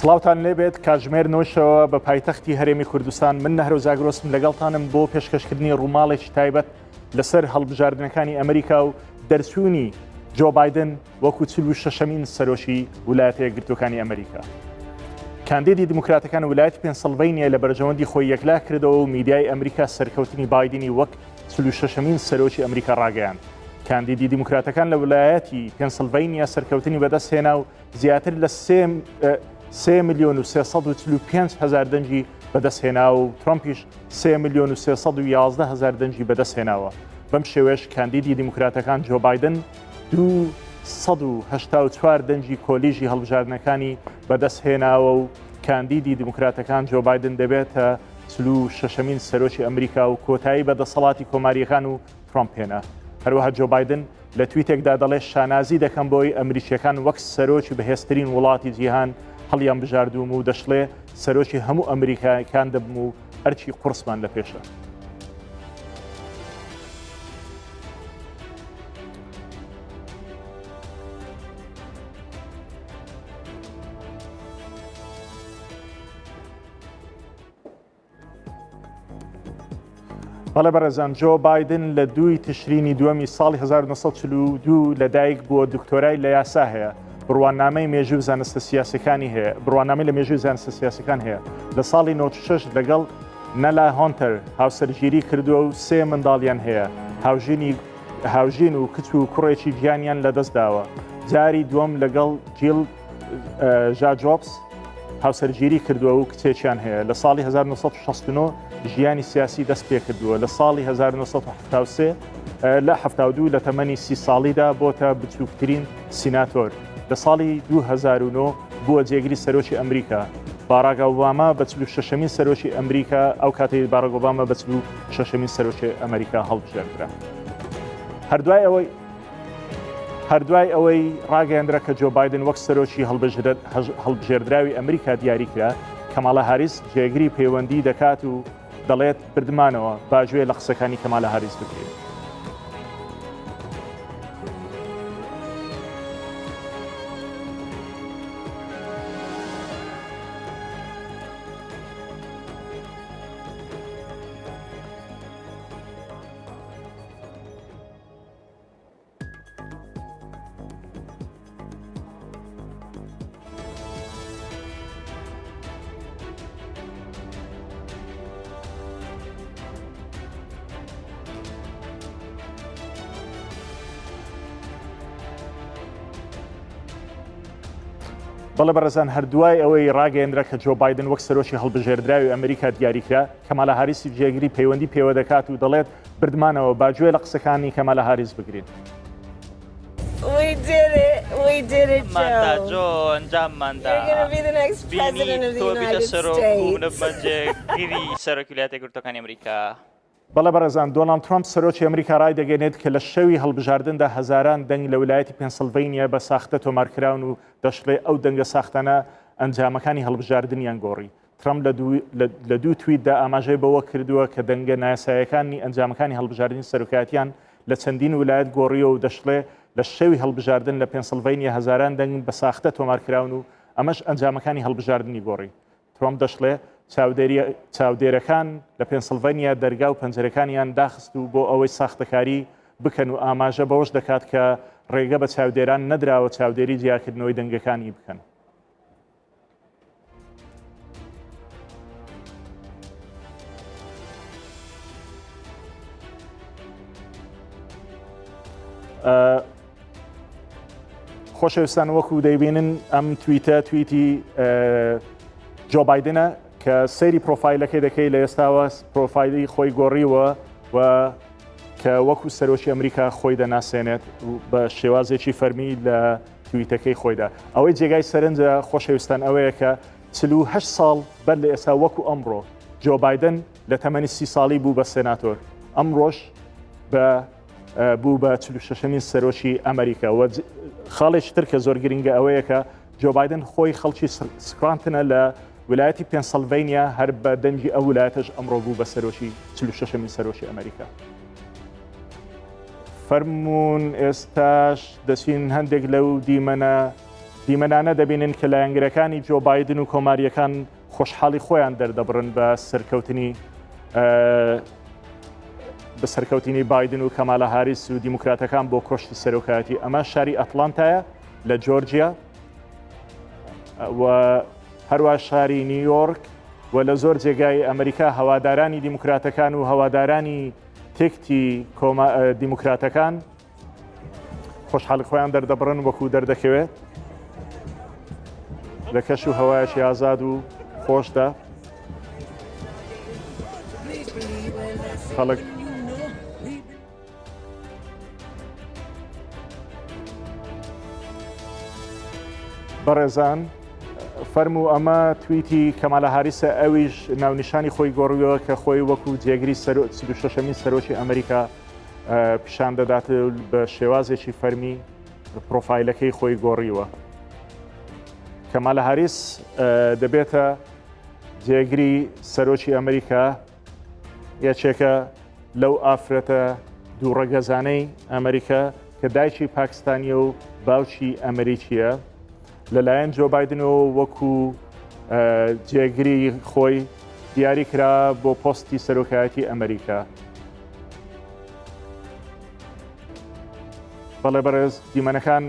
سڵاوتان لێبێت کاتژمێر نۆشەوە بە پایتەختی هەرێمی کوردستان من نەهرۆ زاگرۆسم لەگەڵتانم بۆ پێشکەشکردنی ڕووماڵێکی تایبەت لەسەر هەڵبژاردنەکانی ئەمریکا و دەرچوونی جۆ بایدن وەکو 46مین سەرۆکی ولایەتە یەکگرتووەکانی ئەمریکا. کاندیدی دیموکراتەکان ولایەتی پێنسڵڤەینیا لە بەرژەوەندی خۆی یەکلا کردەوە و میدیای ئەمریکا سەرکەوتنی بایدنی وەک 46مین سەرۆکی ئەمریکا ڕاگەیاند. کاندیدی دیموکراتەکان لە ولایەتی پێنسڵڤەینیا سەرکەوتنی بەدەستهێنا و زیاتر لە سێ ملیۆن و 345 هەزار دەنگی بەدەستهێناوە و ترەمپیش سێ ملیۆن و 311 هەزار دەنگی بەدەستهێناوە. بەم شێوەیەش کاندیدی دیموکراتەکان جۆ بایدن 284 دەنگی کۆلیژی هەڵبژاردنەکانی بەدەستهێناوە و کاندیدی دیموکراتەکان جۆ بایدن دەبێتە 46مین سەرۆکی ئەمریکا و کۆتایی بە دەسەڵاتی کۆمارییەکان و ترەمپ هێنا. هەروەها جۆ بایدن لە تویتێکدا دەڵێ شانازی دەکەم بەوەی ئەمریکییەکان وەک سەرۆکی بەهێزترین وڵاتی جیهان هەڵیان بژاردووم و دەشڵێ سەرۆکی هەموو ئەمریکایەکان دەبم و ئەرکی قوڕسمان لە پێشە. بەڵێ بەڕێزان جۆ بایدن لە دووی تشرینی دووەمی ساڵی 1942 لەدایک بووە دکتۆرای لە یاسا هەیە بڕوانامەی مێژوو و زانستە سیاسەکانی هەیە بڕوانامەی لە مێژووی زانستە سیاسەکان هەیە لە ساڵی 96 لەگەڵ نەلا هۆنتەر هاوسەرگیری کردووە و سێ منداڵیان هەیە هاوژینی هاوژین و کچ و کوڕێکی گیانیان لەدەست داوە جاری دووەم لەگەڵ جیل ژاجۆبس هاوسەرگیری کردووە و کچێکیان هەیە. لە ساڵی 1969 ژیانی سیاسی دەست پێکردووە. لە ساڵی 1973 لە 72 لە تەمەنی سی ساڵیدا بۆتە بچووکترین سیناتۆر. لە ساڵی 2009 بووە جێگری سەرۆکی ئەمریکا. باراک ئۆباما بە 46مین سەرۆکی ئەمریکا ئەو کاتەی باراک ئۆباما بە 46مین سەرۆکی ئەمریکا هەڵبژێردرا. هەر دوای ئەوەی هەر دوای ئەوەی ڕاگەیەندرا کە جۆ بایدن وەک سەرۆکی هەڵبژێردراوی ئەمریکا دیاریکرا، کەمالا هاریس جێگری پەیوەندی دەکات و دەڵێت بردمانەوە، با گوێ لە قسەکانی کەمالا هاریس بگرین. بەڵێ بەڕێزان هەر دوای ئەوەی ڕاگەیەندرا کە جۆ بایدن وەک سەرۆکی هەڵبژێردراوی ئەمریکا دیاریکرا کەمالا هاریسی جێگری پەیوەندی پێوە دەکات و دەڵێت بردمانەوە، با گوێ لە قسەکانی کەمالا هاریس بگرین. ماندا جۆ، ئەنجامماندا. بینیت تۆ بیتە سەرۆک و منە بمە جێگری سەرۆکی ویلایەتە یەکگرتووەکانی ئەمریکا. بەڵێ بەڕێزان، دۆناڵد ترەمپ سەرۆکی ئەمریکا ڕایدەگەیەنێت کە لە شەوی هەڵبژاردندا هەزاران دەنگ لە ویلایەتی پێنسڵڤەینیا بە ساختە تۆمارکراون و دەشڵێ ئەو دەنگە ساختانە ئەنجامەکانی هەڵبژاردنیان گۆڕی. ترەمپ لە دوو تویتدا ئاماژەی بەوە کردووە کە دەنگە نایاساییەکانی ئەنجامەکانی هەڵبژاردنی سەرۆکایەتیان لە چەندین ولایەت گۆڕیوە و دەشڵێ لە شەوی هەڵبژاردن لە پێنسڵڤەینیا هەزاران دەنگ بە ساختە تۆمارکراون و ئەمەش ئەنجامەکانی هەڵبژاردنی گۆڕی. ترەمپ دەشڵێ چاودێرەکان لە پێنسڵڤەینیا دەرگا و پەنجەرەکانیان داخست و بۆ ئەوەی ساختەکاری بکەن و ئاماژە بەوەش دەکات کە ڕێگە بە چاودێران نەدراوە چاودێری جیاکردنەوەی دەنگەکانی بکەن. خۆشەویستان وەکو دەیبینن ئەم تویتە تویتی جۆ بایدنە کە سەیری پرۆفایلەکەی دەکەی لە ئێستاوە پرۆفایلی خۆی گۆڕیوە و کە وەکو سەرۆکی ئەمریکا خۆی دەناسێنێت بە شێوازێکی فەرمی لە تویتەکەی خۆیدا. ئەوەی جێگای سەرنجە خۆشەویستان ئەوەیە کە 48 ساڵ بەر لە ئێستا وەکو ئەمڕۆ جۆ بایدن لە تەمەنی سی ساڵی بوو بە سێناتۆر ئەمڕۆش بە بوو بە 46مین سەرۆکی ئەمریکا و خاڵێکی تر کە زۆر گرنگە ئەوەیە کە جۆ بایدن خۆی خەڵکی سکرانتنە لە ولایەتی پێنسلڤینیا هەر بە دەنگی ئەو ولایەتەش ئەمڕۆ بوو بە سەرۆکی 46مین سەرۆکی ئەمریکا. فەرموون ئێستاش دەچین هەندێک لەو دیمەنە. دیمەنانە دەبینن کە لایەنگرەکانی جۆ بایدن و کۆمارییەکان خۆشحاڵی خۆیان دەردەبڕن بە سەرکەوتنی بە سەرکەوتنی بایدن و کەمالە هاریس و دیموکراتەکان بۆ کۆشتی سەرۆکایەتی. ئەمە شاری ئەتلانتایە لە جۆرجیا و هەروە شاری نیویۆرک و لە زۆر جێگای ئەمریکا هەوادارانی دیموکراتەکان و هەوادارانی تێکتی دیموکراتەکان خۆشحاڵی خۆیان دەردەبڕن وەکو دەردەکەوێت لە کەش و هەوایەکی ئازاد و خۆشدا خەڵک بەڕێزان فەرموو ئەمە تویتی کەمالە هاریسە ئەویش ناونیشانی خۆی گۆڕیەوە کە خۆی وەکو جێگری سەرۆ سەرۆکی ئەمریکا پیشان دەدات بە شێوازێکی فەرمی پرۆفایلەکەی خۆی گۆڕیوە. کەمالە هاریس دەبێتە جێگری سەرۆکی ئەمریکا یەکێکە لەو ئافرەتە دوو ڕەگەزانەی ئەمریکا کە دایکی پاکستانیە و باوکی ئەمریکیە لەلایەن جۆ بایدنەوە وەکو جێگری خۆی دیاری کرا بۆ پۆستی سەرۆکایەتی ئەمریکا. بەڵێ بەڕێز دیمەنەکان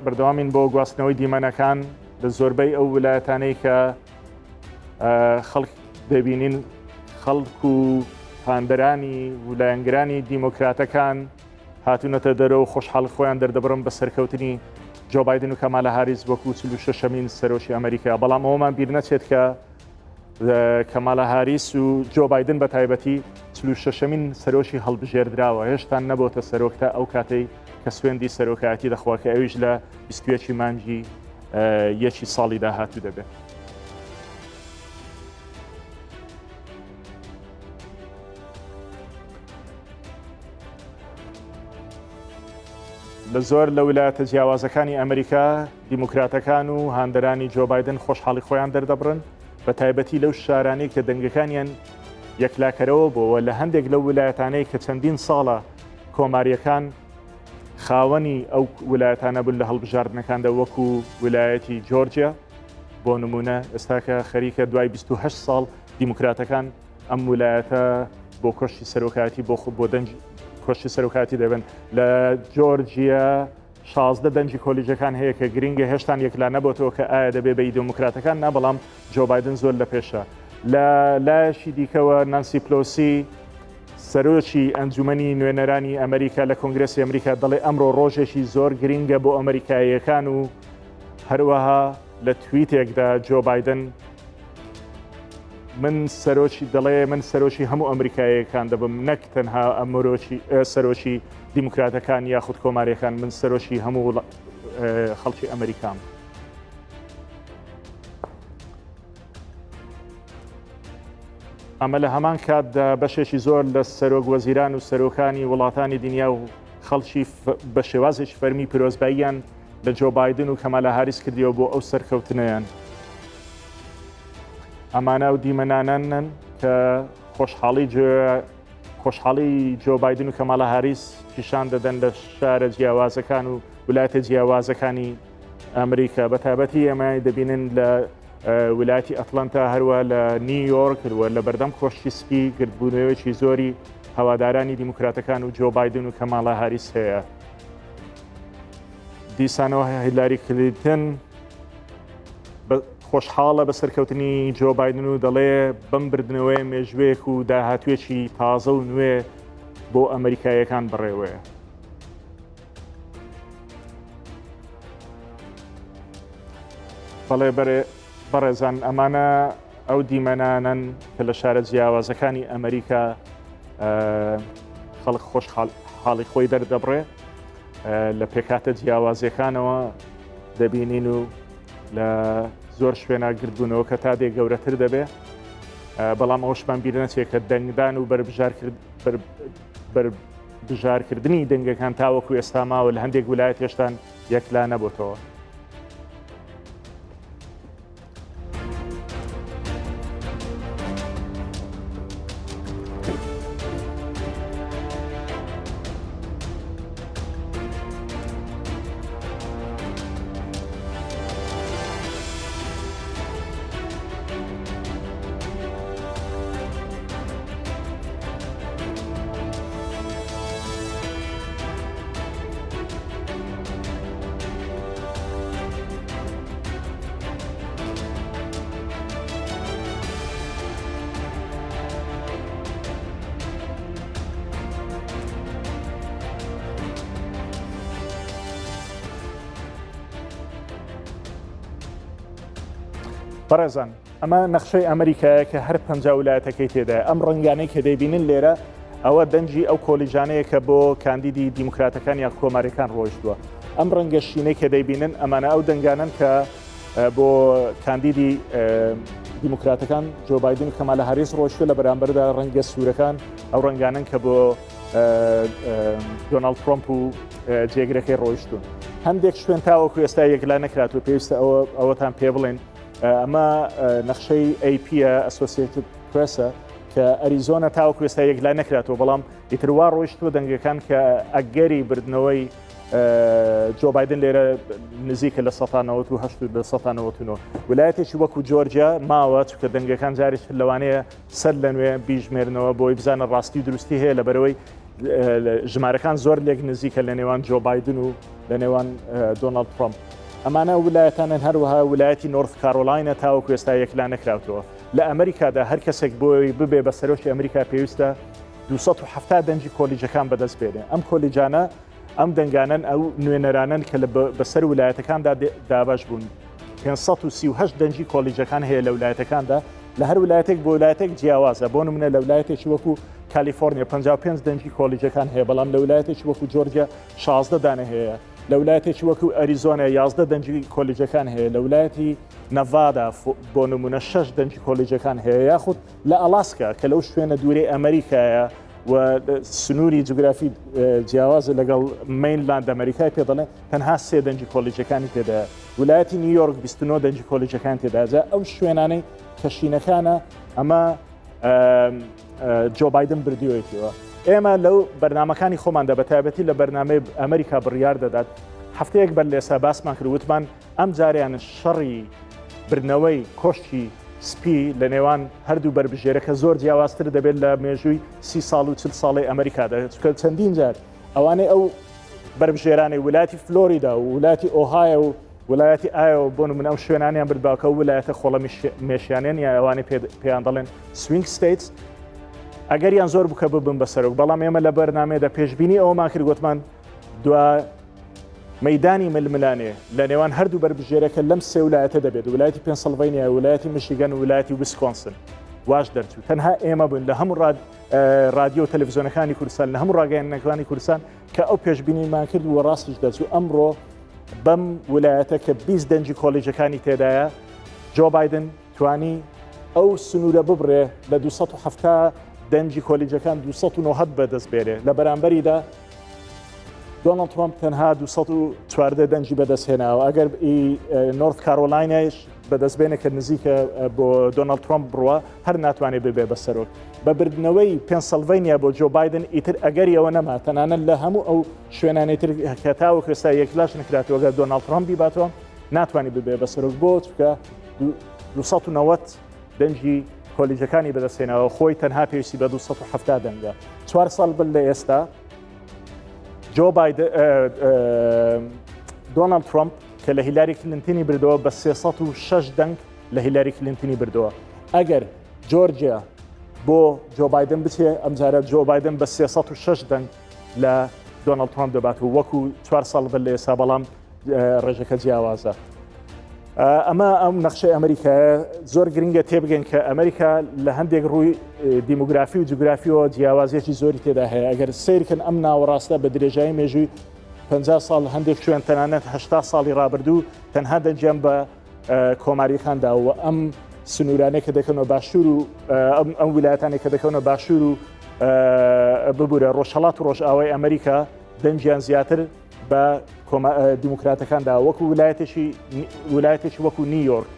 بەردەوامین بۆ گواستنەوەی دیمەنەکان لە زۆربەی ئەو ولایەتانەی کە خەڵک دەبینین خەڵک و هاندەرانی و لایەنگرانی دیموکراتەکان هاتوونەتە دەرەوە و خۆشحاڵی خۆیان دەردەبڕن بە سەرکەوتنی جۆ بایدن و کەمالە هاریس وەکو 46مین سەرۆکی ئەمریکا. بەڵام ئەوەمان بیر نەچێت کە کەمالە هاریس و جۆ بایدن بە تایبەتی 46مین سەرۆکی هەڵبژێردراوە، هێشتا نەبۆتە سەرۆک تا ئەو کاتەی کە سوێندی سەرۆکایەتی دەخوا کە ئەویش لە 21 مانگی یەکی ساڵی داهاتوو دەبێت. لە زۆر لە ولایەتە جیاوازەکانی ئەمریکا دیموکراتەکان و هاندەرانی جۆ بایدن خۆشحاڵی خۆیان دەردەبڕن بە تایبەتی لەو شارانەی کە دەنگەکانیان یەکلاکەرەوە بۆوە لە هەندێک لەو ولایەتانەی کە چەندین ساڵە کۆماریەکان خاوەنی ئەو ولایەتانە بوون لە هەڵبژاردنەکاندا وەکو ولایەتی جۆرجیا بۆ نمونە ئێستاکە خەریکە دوای 28 ساڵ دیموکراتەکان ئەم ولایەتە بۆ کۆشکی سەرۆکایەتی بۆ خۆ بۆ دەنج کۆشکی سەرۆکاتی دەبن لە جۆرجیا 16 دەنگی کۆلیژەکان هەیە کە گرنگە هێشتان یەکلا نەبێتەوە کە ئایا دەبێ بە دیموکراتەکان نا بەڵام جۆ بایدن زۆر لە پێشە لە لایەکی دیکەوە نانسی پلۆسی سەرۆکی ئەنجومەنی نوێنەرانی ئەمریکا لە کۆنگرسی ئەمریکا دەڵێ ئەمڕۆ ڕۆژێکی زۆر گرنگە بۆ ئەمریکاییەکان و هەروەها لە تویتێکدا جۆ بایدن من سەرۆکی دەڵێ من سەرۆکی هەموو ئەمریکاییەکان دەبم نەک تەنها ئەمرۆکی سەرۆکی دیموکراتەکان یاخود کۆماریەکان من سەرۆکی هەموو خەڵکی ئەمریکام. ئەمە لە هەمان کاتدا بەشێکی زۆر لە سەرۆک وەزیران و سەرۆکانی وڵاتانی دنیا و خەڵکی بە شێوازێکی فەرمی پیرۆزباییان لە جۆ بایدن و کەمالا هاریس کردیەوە بۆ ئەو سەرکەوتنەیان. ئەمانە ئەو دیمەنانەن کە خۆشحاڵی خۆشحاڵی جۆ بایدن و کەمالا هاریس پیشان دەدەن لە شارە جیاوازەکان و ولایەتە جیاوازەکانی ئەمریکا بە تایبەتی ئێمە دەبینن لە ولایەتی ئەتلەنتا هەروە لە نیویۆرک و لە بەردەم کۆشکی سپی گردبوونەوەیەکی زۆری هەوادارانی دیموکراتەکان و جۆ بایدن و کەمالا هاریس هەیە. دیسانەوە هیلاری کلینتن خۆشحاڵە بە سەرکەوتنی جۆ بایدن و دەڵێ بەم بردنەوەی مێژوێک و داهاتوێکی تازە و نوێ بۆ ئەمریکاییەکان بەڕێوەیە. بەڵێ بەرێ بەڕێزان ئەمانە ئەو دیمەنانەن کە لە شارە جیاوازەکانی ئەمریکا خەڵک خۆش حاڵی خۆی دەردەبڕێ لە پێکاتە جیاوازیەکانەوە دەبینین و لە زۆر شوێنە گردبوونەوە کە تا دێ گەورەتر دەبێ بەڵام ئەوشمان بیر نەچێت کە دەنگدان و بەربژارکردنی دەنگەکان تاوەکو ئێستا ماوە لە هەندێک ولایەت هێشتان یەکلا نەبووتەوە. بەڕێزان ئەمە نەخشەی ئەمریکایە کە هەر 50 ولایەتەکەی تێدایە ئەم ڕەنگانەی کە دەیبینن لێرە ئەوە دەنگی ئەو کۆلیژانەیە کە بۆ کاندیدی دیموکراتەکان یا کۆماریەکان ڕۆیشتووە ئەم ڕەنگە شینەی کە دەیبینن ئەمانە ئەو دەنگانن کە بۆ کاندیدی دیموکراتەکان جۆ بایدن و کەمالە هاریس ڕۆشتوە لە بەرامبەردا ڕەنگە سوورەکان ئەو ڕەنگانن کە بۆ دۆناڵد ترۆمپ و جێگرەکەی ڕۆیشتون هەندێک شوێن تاوەکو ئێستا یەکلا نەکرات و پێویستە ئەوە ئەوەتان پێ بڵێن ئەمە نەخشەی AP Associated Press ە کە ئەریزۆنا تاوەکو ئێستا یەکلا نەکراتەوە بەڵام ئیتر وا ڕۆیشتووە دەنگەکان کە ئەگەری بردنەوەی جۆ بایدن لێرە نزیکە لە 1970 لە 1999 ولایەتێکی وەکو جۆرجیا ماوە چونکە دەنگەکان جارێک لەوانەیە سەر لە نوێ بیژمێرنەوە بۆی بزانە ڕاستی و دروستی هەیە لە بەرەوەی ژمارەکان زۆر لێک نزیکە لە نێوان جۆ بایدن و لە نێوان دۆناڵد ترامپ ئەمانە ولایەتانن هەروەها ولایەتی نۆرث کارۆلاینە تاوەکو ئێستا یەکلا نەکراوتەوە لە ئەمریکادا هەر کەسێک بۆی ببێ بە سەرۆکی ئەمریکا پێویستە 270 دەنگی کۆلیجەکان بەدەست بێنێ ئەم کۆلیجانە ئەم دەنگانەن ئەو نوێنەرانەن کە بەسەر ولایەتەکاندا دابەش بوون. 538 دەنگی کۆلیجەکان هەیە لە ولایەتەکاندا لە هەر ولایەتێک بۆ ولایەتێک جیاوازە بۆ نمونە لە ولایەتێکی وەکو کالیفۆرنیا 55 دەنگی کۆلیجەکان هەیە بەڵام لە ولایەتێکی وەکو جۆرجیا 16 دانە هەیە لە ولایەتێکی وەکو ئەریزۆنا 11 دەنگی کۆلیجەکان هەیە لە ولایەتی نەڤادا بۆ نمونە 6 دەنگی کۆلیجەکان هەیە یاخود لە ئەلاسکا کە لەو شوێنە دوورەی ئەمریکایە و سنووری جوگرافی جیاوازە لەگەڵ mainland ئەمریکای پێ دەڵێن تەنها سێ دەنگی کۆلیجەکانی تێدایە ولایەتی نیویۆرک 29 دەنگی کۆلیجەکان تێداجا ئەو شوێنانەی کەشینەکانە ئەمە جۆ بایدن بردوێتیەوە ئێمە لەو بەرنمەکانی خۆماندا بە تایبەتی لە بەرنمەی ئەمریکا بڕیار دەدات هەفتەیەک بەر لێسا باسمان کرد وتمان ئەم جاریان شەڕی بردنەوەی کۆشکی سپی لە نێوان هەردوو بەربژێرەکە زۆر جیاوازتر دەبێت لە مێژووی سی ساڵ و چل ساڵی ئەمریکادا چونکە چەندین جار ئەوانەی ئەو بەربژێرانەی ولاتی فلۆریدا و ولاتی ئۆهایە و ولایەتی ئایۆ بۆ نمونە ئەو شوێنانیان بردباکە و ولایەتە خۆڵەمی مێشیانێن یا ئەوانەی پێیان دەڵێن swing states ئەگەریان زۆر بکە ببن بە سەرۆک بەڵام ئێمە لە بەرنامەیەدا پێشبینی ئەومان کرد گوتمان دوا مەیدانی ململانێ لە نێوان هەردوو بەربژێرەکە لەم سێ ولایەتە دەبێت، ولایەتی پێنسڵڤەینیا، ولایەتی میشیگەن و ولایەتی ویسکۆنسن. واش دەرچوو. تەنها ئێمە بووین لە هەموو ڕادیۆ و تەلەڤیزیۆنەکانی کوردستان، لە هەموو ڕاگەیاندنەکانی کوردستان کە ئەو پێشبینیمان کرد و ڕاستیش دەرچوو. ئەمڕۆ بەم ولایەتە کە 20 دەنگی کۆلیجەکانی تێدایە، جۆ بایدن توانی ئەو سنوورە ببڕێ لە 270 دەنگی کۆلیجەکان 290 بەدەست بێنێ. لە بەرامبەریدا دۆناڵد ترۆمپ تەنها 214 دەنگی بەدەستهێناوە ئەگەر نۆرث کارۆلاینایش بەدەست بێنێ کە نزیکە بۆ دۆناڵد ترۆمپ بڕوە هەر ناتوانێت ببێ بە سەرۆک بە بردنەوەی پێنسلڤینیا بۆ جۆ بایدن ئیتر ئەگەری ئەوە نەما تەنانەت لە هەموو ئەو شوێنانەی تر کە تاوەکو ئێستا یەکلاش نکراتەوە گەر دۆناڵد ترۆمپ بیباتەوە ناتوانێت ببێ بە سەرۆک بۆ چونکە 290 دەنگی کۆلیجەکانی بەدەستهێناوە خۆی تەنها پێویستی بە 270 دەنگە چوار ساڵ بەر لە ئێستا جۆ بایدن دۆناڵد ترۆمپ کە لە هیلاری کلینتنی بردەوە بە 306 دەنگ لە هیلاری کلینتنی بردەوە ئەگەر جۆرجیا بۆ جۆ بایدن بچێ ئەمجارە جۆ بایدن بە 306 دەنگ لە دۆناڵد ترۆمپ دەبات و وەکو چوار ساڵ بەر لە ئێستا بەڵام ڕێژەکە جیاوازە. ئەمە ئەم نەخشەی ئەمریکایە زۆر گرنگە تێبگەن کە ئەمریکا لە هەندێک ڕووی دیموگرافی و جوگرافیەوە جیاوازیەکی زۆری تێدا هەیە ئەگەر سیرکن ئەم ناوەڕاستە بە درێژایی مێژووی 50 ساڵ هەندێک شوێن تەنانەت 80 ساڵی ڕابردوو تەنها دەنگیان بە کۆماریەکان داوە ئەم سنوورانەی کە دەکەنەوە باشوور و ئەم ویلایەتانی کە دەکەونە باشوور و ببوورە ڕۆژهڵات و ڕۆژئاوای ئەمریکا دەنگیان زیاتر بە دیموکراتەکان دا وەکو ولایەتێکی ولایەتێکی وەکو نیویۆرک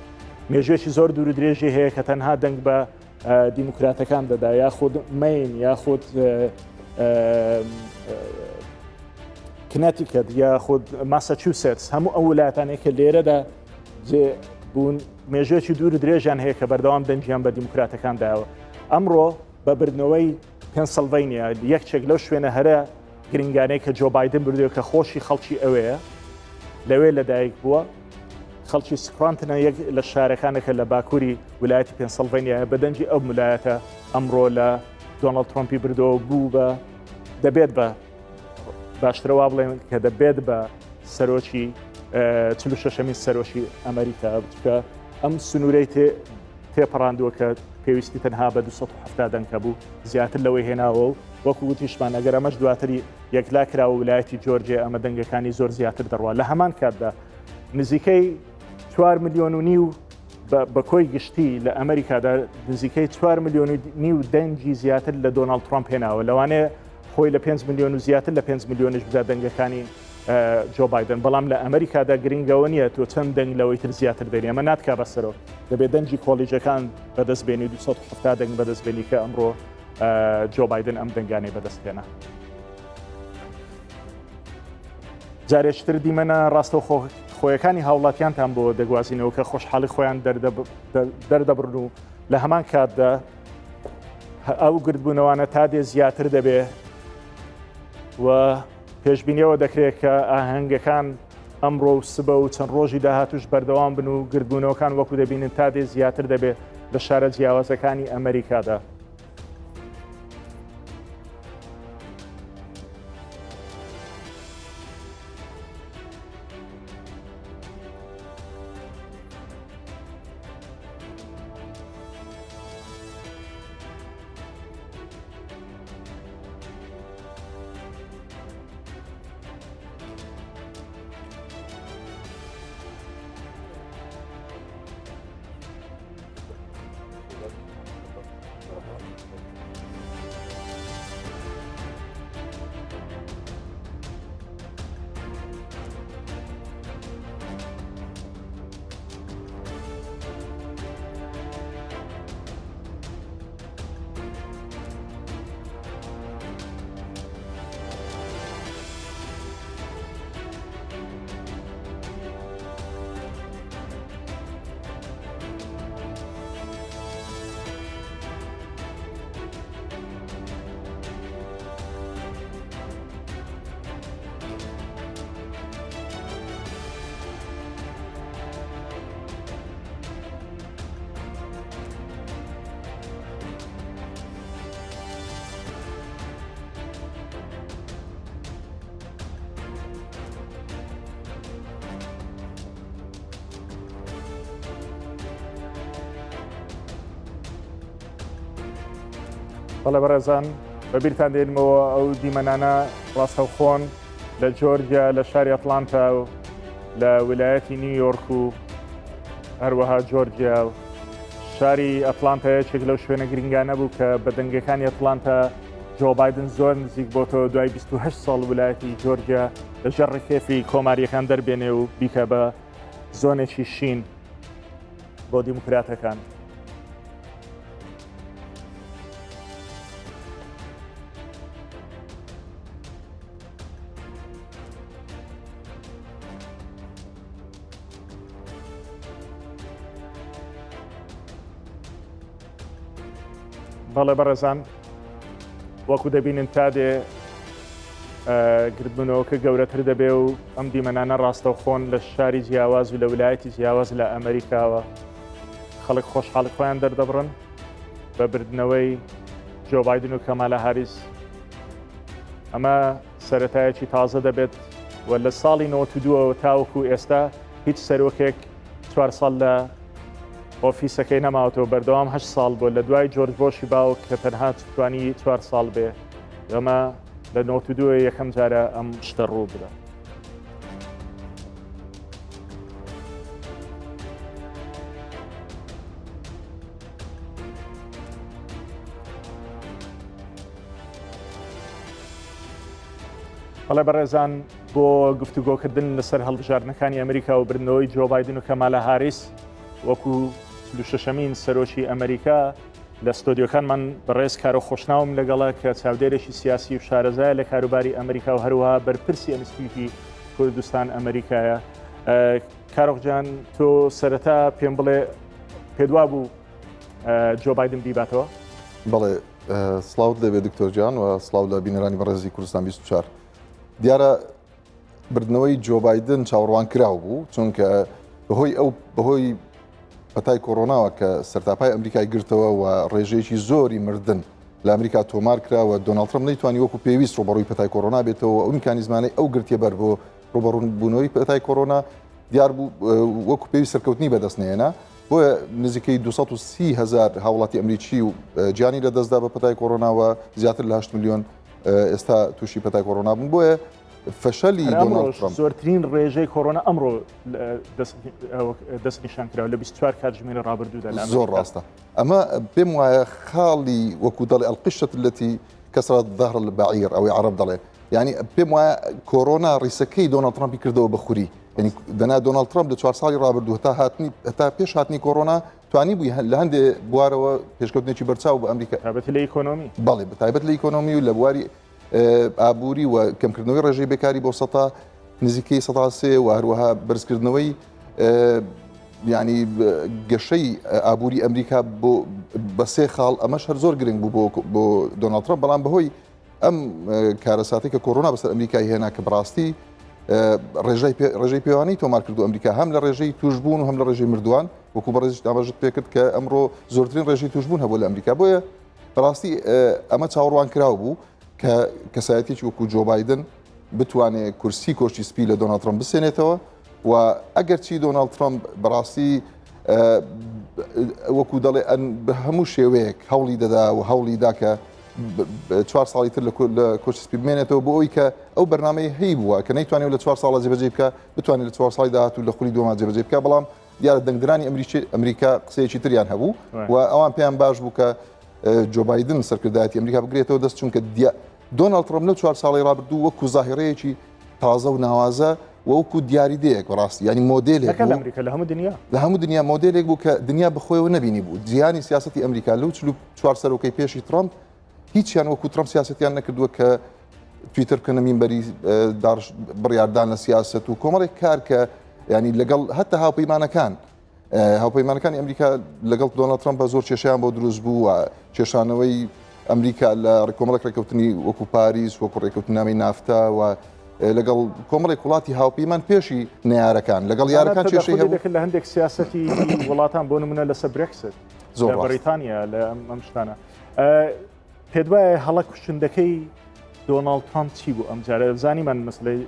مێژوێکی زۆر دوور و درێژی هەیە کە تەنها دەنگ بە دیموکراتەکان دەدا یاخود مین یاخود کنەتیکەت یاخود ماساچوسێتس هەموو ئەو ولایەتانەی کە لێرەدا جێ بوون مێژوێکی دوور درێژیان هەیە کە بەردەوام دەنگیان بە دیموکراتەکان داوە ئەمڕۆ بە بردنەوەی پێنسلڤینیا یەکێک لەو شوێنە هەرە گرنگانەی کە جۆ بایدن بردووە کە خۆشی خەڵکی ئەوەیە لەوێ لەدایک بووە خەڵکی سکرانتنە یەک لە شارەکانەکە لە باکووری ولایەتی پێنسلڤینیا بە دەنگی ئەو ولایەتە ئەمڕۆ لە دۆناڵد ترۆمپی بردەوە بوو بە دەبێت بە باشترە وا بڵێن کە دەبێت بە سەرۆکی 46مین سەرۆکی ئەمریکا بچکە. ئەم سنوورەی تێ تێپەڕاندووە کە پێویستی تەنها بە 270 دەنگ هەبوو زیاتر لەوەی هێناوە و وەکو وتیشمان ئەگەر ئەمەش دواتری یەکلا کراوە ولایەتی جۆرجیا ئەمە دەنگەکانی زۆر زیاتر دەڕوا لە هەمان کاتدا نزیکەی 4 میلیۆن و نیو بە کۆی گشتی لە ئەمریکادا نزیکەی 4 میلیۆن و نیو دەنگی زیاتر لە دۆناڵد ترامپ هێناوە لەوانەیە خۆی لە 5 میلیۆن و زیاتر لە 5 میلیۆنش بدا دەنگەکانی جۆ بایدن بەڵام لە ئەمریکادا گرنگەوە نییە تۆ چەند دەنگ لەوەی تر زیاتر دەێنی ئەمە ناتکا بە سەرۆک دەبێت دەنگی کۆلیجەکان بەدەست بێنی 270 دەنگ بەدەست بێنی کە ئەمڕۆ جۆ بایدن ئەم دەنگانەی بەدەست هێنا. جارێکتر دیمەنە ڕاستەوخۆ خۆیەکانی هاوڵاتیانتان بۆ دەگوازینەوە کە خۆشحاڵی خۆیان دەردەبڕن و لە هەمان کاتدا ئەو گردبوونەوانە تا دێ زیاتر دەبێ و پێشبینیەوە دەکرێت کە ئاهەنگەکان ئەمڕۆ و سبە و چەند ڕۆژی داهاتوش بەردەوام بن و گردبوونەوەکان وەکو دەبینن تا دێ زیاتر دەبێت لە شارە جیاوازەکانی ئەمریکادا. بەڵێ بەڕێزان بەبیرتان دێنمەوە ئەو دیمەنانە ڕاستەوخۆن لە جۆرجیا لە شاری ئەتلانتا و لە ویلایەتی نیویۆرک و هەروەها جۆرجیا و شاری ئەتلانتا یەکێک لەو شوێنە گرنگانە بوو کە بە دەنگەکانی ئەتلانتا جۆ بایدن زۆر نزیک بۆتەوە دوای 28 ساڵ ویلایەتی جۆرجیا لە ژێر ڕکێفی کۆماریەکان دەربێنێ و بیکە بە زۆنێکی شین بۆ دیموکراتەکان. بەڵێ بەڕێزان وەکو دەبینن تا دێ گردبوونەوەکە گەورەتر دەبێ و ئەم دیمەنانە ڕاستەوخۆن لە شاری جیاواز و لە ولایەتی جیاواز لە ئەمریکاوە خەڵک خۆشحاڵی خۆیان دەردەبڕن بە بردنەوەی جۆ بایدن و کەمالە هاریس ئەمە سەرەتایەکی تازە دەبێت و لە ساڵی 92ەوە تاوەکو ئێستا هیچ سەرۆکێک چوار ساڵ لە ئۆفیسەکەی نەماوەتەوە بەردەوام هە ساڵ بووە لە دوای جۆرج بۆشی باوک کە تەنها توانی چوار ساڵ بێ ئەمە لە 92 یەکەم جارە ئەم شتە ڕوو بدە. بەڵێ بەڕێزان بۆ گفتوگۆکردن لەسەر هەڵبژاردنەکانی ئەمریکا و بردنەوەی جۆ بایدن و کەمالە هاریس وەکو شەشەمین سەرۆکی ئەمریکا لە ستۆدیۆکانمان بەڕێز کارۆخ خۆشناوم لەگەڵە کە چاودێرێکی سیاسی و شارەزایە لە کاروباری ئەمریکا و هەروەها بەرپرسی ئەنستیتوتی کوردستان ئەمریکایە کارۆخجان تۆ سەرەتا پێم بڵێ پێدوا بوو جۆ بایدن بیباتەوە؟ بەڵێ سڵاوت لێبێ دکتۆر جان و سڵاو لە بینەرانی بەڕێزی کوردستان 24 دیارە بردنەوەی جۆ بایدن چاوەڕوان کراو بوو چونکە بەهۆی ئەو بەهۆی پەتای کۆرۆناوە کە سەرتاپای ئەمریکای گرتەوە و ڕێژەیەکی زۆری مردن لە ئەمریکا تۆمار کرا و دۆناڵد ترەمپ نەیتوانی وەکو پێویست ڕوبەڕووی پەتای کۆرۆنا بێتەوە ئەو میکانیزمانەی ئەو گرتیە بەر بۆ ڕوبەڕووبوونەوەی پەتای کۆرۆنا دیار بوو وەکو پێویست سەرکەوتنی بەدەست نێنا. بۆیە نزیکەی 230 هزار هاوڵاتی ئەمریکی و گیانی لەدەستدا بە پەتای کۆرۆناوە زیاتر لە 8 میلیۆن ئێستا تووشی پەتای کۆرۆنا بوون بۆیە فەشەلی دۆناڵد ترەمپ زۆرترین ڕێژەی کۆرۆنا ئەمڕۆ دەستنیشان کراوە لە 24 کاتژمێری ڕابردوودا زۆر ڕاستە ئەمە پێم وایە خاڵی وەکو دەڵێ القشة التي كسرت ظهر البعير ئەوەی عەرەب دەڵێ یعنی پێم وایە کۆرۆنا ڕیسەکەی دۆناڵد ترەمپی کردەوە بە خوری یعنی دەنا دۆناڵد ترەمپ لە چوار ساڵی ڕابردوو هەتا هاتنی هەتا پێش هاتنی کۆرۆنا توانی بووی لە هەندێ بوارەوە پێشکەوتنێکی بەرچاو بە ئەمریکا تایبەت لە ئیکۆنۆمی بەڵێ بە تایبەت لە ئیکۆنۆمی و لە بواری ئابووری و کەمکردنەوەی ڕێژەی بێکاری بۆ سەتا نزیکەی 3 و هەروەها بەرزکردنەوەی ینی گەشەی ئابووری ئەمریکا بۆ بە سێ خاڵ ئەمەش هەر زۆر گرنگ بوو بۆ بۆ دۆناڵد ترەمپ بەڵام بەهۆی ئەم کارەساتی کە کۆرۆنا بەسەر ئەمریکای هێنا کە بەڕاستی ڕێژەی ڕێژەی پێوانی تۆمار کردو ئەمریکا هەم لە ڕێژەی توشبوون و هەم لە ڕێژەی مردووان وەکو بەڕێزیش ئاماژەت پێکرد کە ئەمڕۆ زۆرترین ڕێژەی توشبوون هەبوو لە ئەمریکا بۆیە بەڕاستی ئەمە چاوەڕوان کراو بوو کە کەسایەتێکی وەکو جۆ بایدن بتوانێت کورسی کۆشکی سپی لە دۆناڵد ترەمپ بسێنێتەوە و ئەگەرچی دۆناڵد ترەمپ بەڕاستی وەکو دەڵێ بە هەموو شێوەیەک هەوڵی دەدا و هەوڵی دا کە چوار ساڵی تر لە کۆشکی سپی بمێنێتەوە بۆ ئەوی کە ئەو بەرنامەی هەی بووە کە نەیتوانێت لە چوار ساڵە جێبەجێ بکە بتوانێت لە چوار ساڵی داهاتوو لە خولی دووەما جێبەجێ بکە بەڵام دیارە دەنگدرانی ئەمریکی ئەمریکا قسەیەکی تریان هەبوو و ئەوان پێیان باش بوو کە جۆ بایدن سەرکردایەتی ئەمریکا بگرێتەوە دەست چونکە دۆناڵد ترەمپ لەو چوار ساڵی ڕابردوو وەکو زاهیڕەیەکی تازە و ناوازە وەکو دیاریدەیەک بەڕاستی ینی مۆدلێک لە ئەمریکا لە هەموو دنیا لە هەموو دنیا مۆدلێک بوو کە دنیا بەخۆیەوە نەبینی بوو جیهانی سیاستی ئەمریکا لەو 44 سەرۆکەی پێشی ترەمپ هیچیان وەکو ترەمپ سیاستیان نەکردووە کە تویتەر بکەنە مینبەری داڕش بڕیاردان لە سیاست و کۆمەڵێک کار کە ینی لەگەڵ هەتا هاوپەیمانەکان هاوپەیمانەکانی ئەمریکا لەگەڵ دۆناڵد ترەمپ بە زۆر کێشیان بۆ دروست بوو و کێشانەوەی ئەمریکا لە ڕێکۆمەڵێک ڕێککەوتنی وەکو پاریس وەکو ڕێککەوتنامەی نافتا و لەگەڵ کۆمەڵێک وڵاتی هاوپەیمان پێشی نەیارەکان لەگەڵ یارەکان کێشەی هەبوو دەکرد لە هەندێک سیاسەتی وڵاتان بۆ نمونە لەسەر برێکست زۆر بەریتانیا لە ئەم شتانە پێت وایە هەڵە کوشندەکەی دۆناڵد ترامپ چی بوو ئەمجارە زانیمان مەسلەی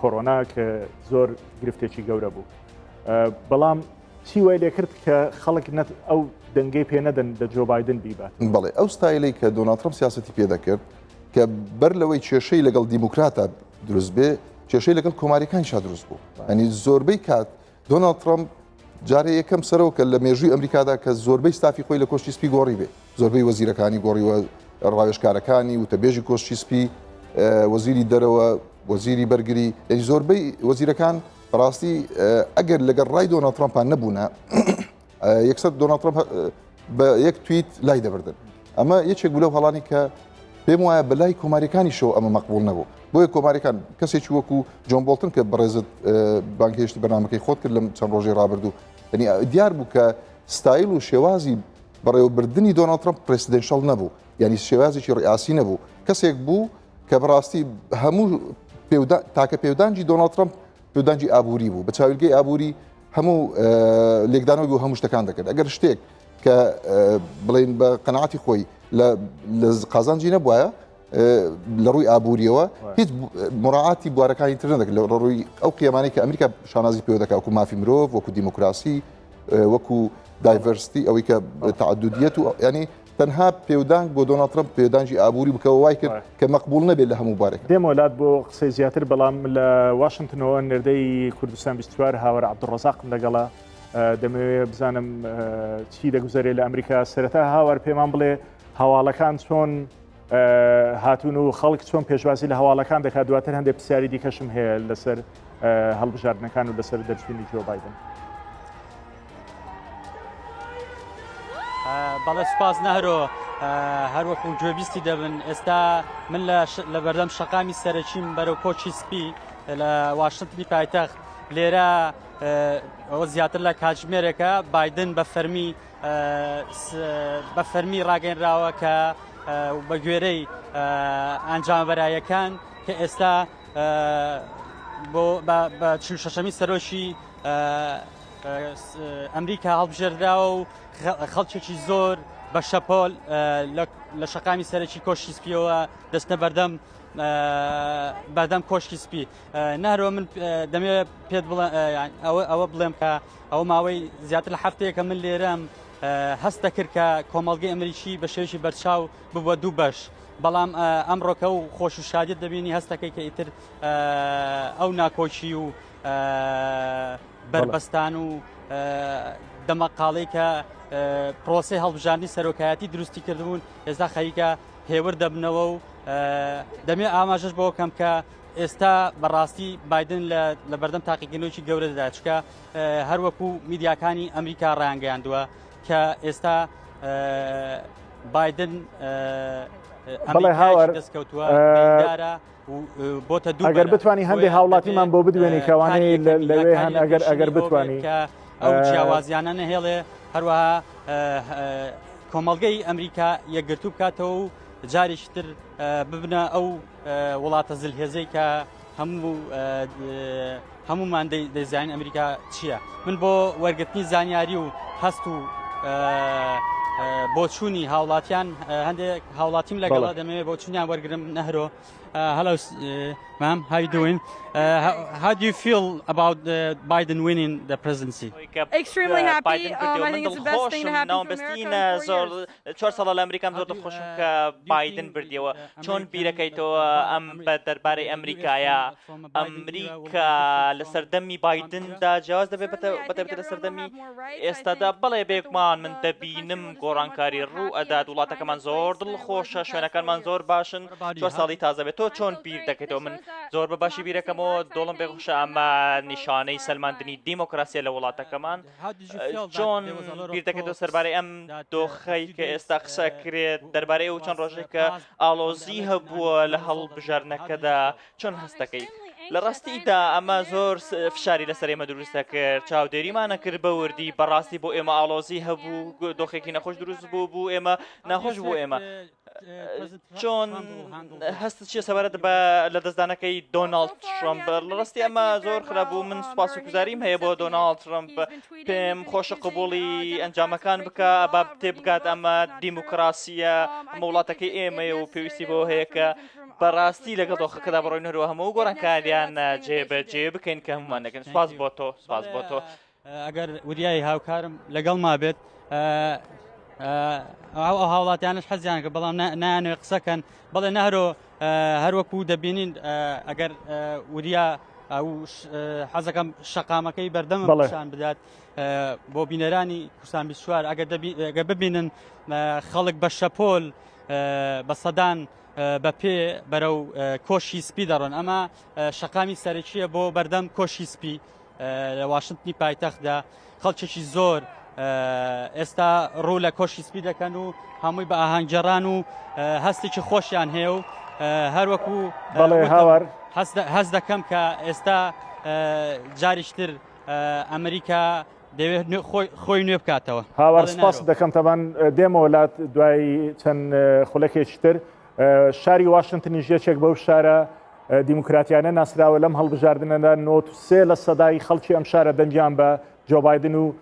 کۆرۆنا کە زۆر گرفتێکی گەورە بوو بەڵام چی وای لێکرد کە خەڵک نەت ئەو دەنگەی پێ نەدەن لە جۆ بایدن بیبات بەڵێ ئەو ستایلەی کە دۆناڵد ترامپ سیاسەتی پێ دەکرد کە بەر لەوەی کێشەی لەگەڵ دیموکراتە دروست بێ کێشەی لەگەڵ کۆماریەکانیشا دروست بوو ئەنی زۆربەی کات دۆناڵد ترەمپ جارێ یەکەم سەرۆکە لە مێژووی ئەمریکادا کە زۆربەی ستافی خۆی لە کۆشکی سپی گۆڕی بێ زۆربەی وەزیرەکانی گۆڕیوە ڕاوێژکارەکانی وتەبێژی کۆشکی سپی وەزیری دەرەوە وەزیری بەرگری یعنی زۆربەی وەزیرەکان بەڕاستی ئەگەر لەگەڵ ڕای دۆناڵد ترەمپان نەبوونە یەکسەر دۆناڵد ترەمپ بە یەک تویت لای دەبردن ئەمە یەکێک بوو لەو هەڵانی کە پێم وایە بەلای کۆماریەکانیشەوە ئەمە مەقبول نەبوو بۆیە کۆماریەکان کەسێکی وەکو جۆن بۆڵتن کە بەڕێزت بانگهێشتی بەرنامەکەی خۆت کرد لەم چەند ڕۆژەی ڕابردوو یعنی دیار بوو کە ستایل و شێوازی بەڕێوەبردنی دۆناڵد ترەمپ presidential نەبوو یعنی شێوازێکی ڕیاسی نەبوو کەسێک بوو کە بەڕاستی هەموو تاکە پێودانجی دۆناڵد ترەمپ پێودانجی ئابووری بوو بە چاویلگەی ئابووری هەموو لێکدانەوەی بۆ هەموو شتەکان دەکرد ئەگەر شتێک کە بڵین بە قەناعەتی خۆی لە قازانجی نەبوایە لە ڕووی ئابووریەوە هیچ مراعاتی بوارەکانی تر نەدەکرد لە ڕووی ئەو قیەمانەی کە ئەمریکا شانازی پێوە دەکات وەکو مافی مرۆڤ وەکو دیموکراسی وەکو diversity ئەوەی کە تەعەدودیەت و ینی تەنها پێودانگ بۆ دۆناڵد ترەمپ پێودانگی ئابووری بکەوە وای کرد کە مەقبوڵ نەبێت لە هەموو بارێک. دێمەوە لات بۆ قسەی زیاتر بەڵام لە واشنتنەوە نێردەی کوردستان 24 هاوار عەبدولڕەزاقم لەگەڵە دەمەوێ بزانم چی دەگوزەرێ لە ئەمریکا سەرەتا هاوار پێمان بڵێ هەواڵەکان چۆن هاتوون و خەڵک چۆن پێشوازی لە هەواڵەکان دەکات دواتر هەندێک پرسیاری دیکەشم هەیە لەسەر هەڵبژاردنەکان و لەسەر دەرچوونی جۆ بایدن. بەڵێ سوپاس نەهرۆ هەروەکو گوێبیستی دەبن ئێستا من لە بەردەم شەقامی سەرەکیم بەرەو کۆچی سپی لە واشنتنی پایتەخت لێرە ئەوە زیاتر لە کاتژمێرێکە بایدن بە فەرمی بە فەرمی ڕاگەنراوە کە بە گوێرەی ئەنجامە بەرایەکان کە ئێستا بۆ بە چشەشەمی سەرۆکی ئەمریکا هەڵبژێردراوە و خەڵکێکی زۆر بە شەپۆل لە شەقامی سەرەکی کۆشکی سپیەوە دەستنە بەردەم بەردەم کۆشکی سپی نەرۆ من دەمێ پێت بڵێ ئەوە بڵێم کە ئەو ماوەی زیاتر لە هەفتەیەکە من لێرەم هەست دەکرد کە کۆمەڵگەی ئەمریکی بە شێوەیەکی بەرچاو ببووە دوو بەش بەڵام ئەمڕۆکە و خۆش و شادیت دەبینی هەستەکەی کە ئیتر ئەو ناکۆکی و بەربەستان و دەمەقاڵی کە پرۆسی هەڵبژاردنی سەرۆکایەتی دروستی کردبوون ئێستا خەریکە هێور دەبنەوە و دەمێ ئاماژەش بۆ کەم کە ئێستا بەڕاستی بادن لە بەردەم تاقیکردنەوەی گەورە دەدا چکە هەروەکو میدیاکانی ئەمریکا ڕایانگەیاندووە کە ئێستا بادن بەڵێ هاوار دەستکەوتووە بۆتە دوو ئەگەر بتوانی هەندێک هاوڵاتیمان بۆ بدوێنی کەوانەی لەوێ هەن ئەگەر ئەگەر بتوانی کە ئەو جیاوازیانە نەهێڵێ هەروەها کۆمەڵگەی ئەمریکا یەکگرتوو بکاتەوە و جارێکی تر ببنە ئەو وڵاتە زلهێزەی کە هەموو هەمومان دەیزانین ئەمریکا چییە من بۆ وەرگرتنی زانیاری و هەست و بۆچوونی هاوڵاتیان هەندێک هاوڵاتیم لەگەڵ دەمەوێت بۆچونیان وەرگرم نەهرۆ Hello, ma'am. How you doing? How do you feel about Biden winning the presidency? Extremely happy. I think it's the best thing to happen to America in four years. چوار ساڵە لە ئەمریکام زۆر دڵخۆشم کە بایدن بردیەوە چۆن بیرەکەیتەوە ئەم بە دەربارەی ئەمریکایە ئەمریکا لە سەردەمی بایدندا جیاواز دەبێت بەتایبەتی لە سەردەمی ئێستادا بەڵێ بێگومان من دەبینم گۆڕانکاری ڕوو ئەدات وڵاتەکەمان زۆر دڵخۆشە شوێنەکانمان زۆر باشن چوار ساڵی تازە بێت تۆ چۆن بیر دەکەیتەوە من زۆر بە باشی بیرەکەمەوە دڵم پێخۆشە ئەمە نیشانەی سەلماندنی دیموکراسیە لە وڵاتەکەمان چۆن بیر دەکەیتەوە سەربارەی ئەم دۆخەی کە ئێستا قسە کرێت دەربارەی ئەو چەند ڕۆژێک کە ئاڵۆزی هەبووە لە هەڵبژاردنەکەدا چۆن هەست دەکەیت؟ لە ڕاستیدا ئەمە زۆر فشاری لەسەر ئێمە دروست دەکرد چاودێریمانە کرد بە وردی بەڕاستی بۆ ئێمە ئاڵۆزی هەبوو دۆخێکی نەخۆش دروست بوو بوو ئێمە ناخۆش بوو ئێمە چۆن هەست چیە سەبارەت بە لە دەستدانەکەی دۆناڵد ترەمپ لە ڕاستی ئەمە زۆر خراپ بوو من سوپاس و گوزاریم هەیە بۆ دۆناڵد ترەمپ پێم خۆشە قبوڵی ئەنجامەکان بکە با تێبگات ئەمە دیموکراسیە ئەمە وڵاتەکەی ئێمەیە و پێویستی بۆ هەیە کە بەڕاستی لەگەڵ دۆخەکەدا بڕۆین هەروە هەموو گۆڕانکاریان جێبەجێ بکەین کە هەمومان دەکەن سپاس بۆ تۆ سپاس بۆ تۆ. ئەگەر وریایی هاوکارم لەگەڵ ما بێت ئەو هاوڵاتیانش حەزیان کرد بەڵام نایانەوێت قسەکەن بەڵێ نەهرۆ هەروەکو دەبینین ئەگەر وریا ئەو حەزەکەم شەقامەکەی بەردەم بەڵێشان بدات بۆ بینەرانی کوردستان 24 ئەگەر ئەگەر ببینن خەڵک بە شەپۆل بە سەدان بە پێ بەرەو کۆشی سپی دەڕۆن ئەمە شەقامی سەرەکیە بۆ بەردەم کۆشی سپی لە واشنتنی پایتەختدا خەڵکێکی زۆر ئێستا ڕوو لە کۆشی سپی دەکەن و هەمووی بە ئاهەنگگێڕان و هەستێکی خۆشیان هەیە و هەروەکو بەڵێ هاوار هەست دەکەم کە ئێستا جاریشتر ئەمریکا دەوێت خۆی نوێ بکاتەوە. هاوار سپاست دەکەم تەبان دێمەوە لات دوای چەند خولەکێکی تر شاری واشنتنیش یەکێک بەو شارە دیموکراتیانە ناسراوە لەم هەڵبژاردنەدا 93 لە سەدای خەڵکی ئەم شارە دەنگیان بە جۆ بایدن و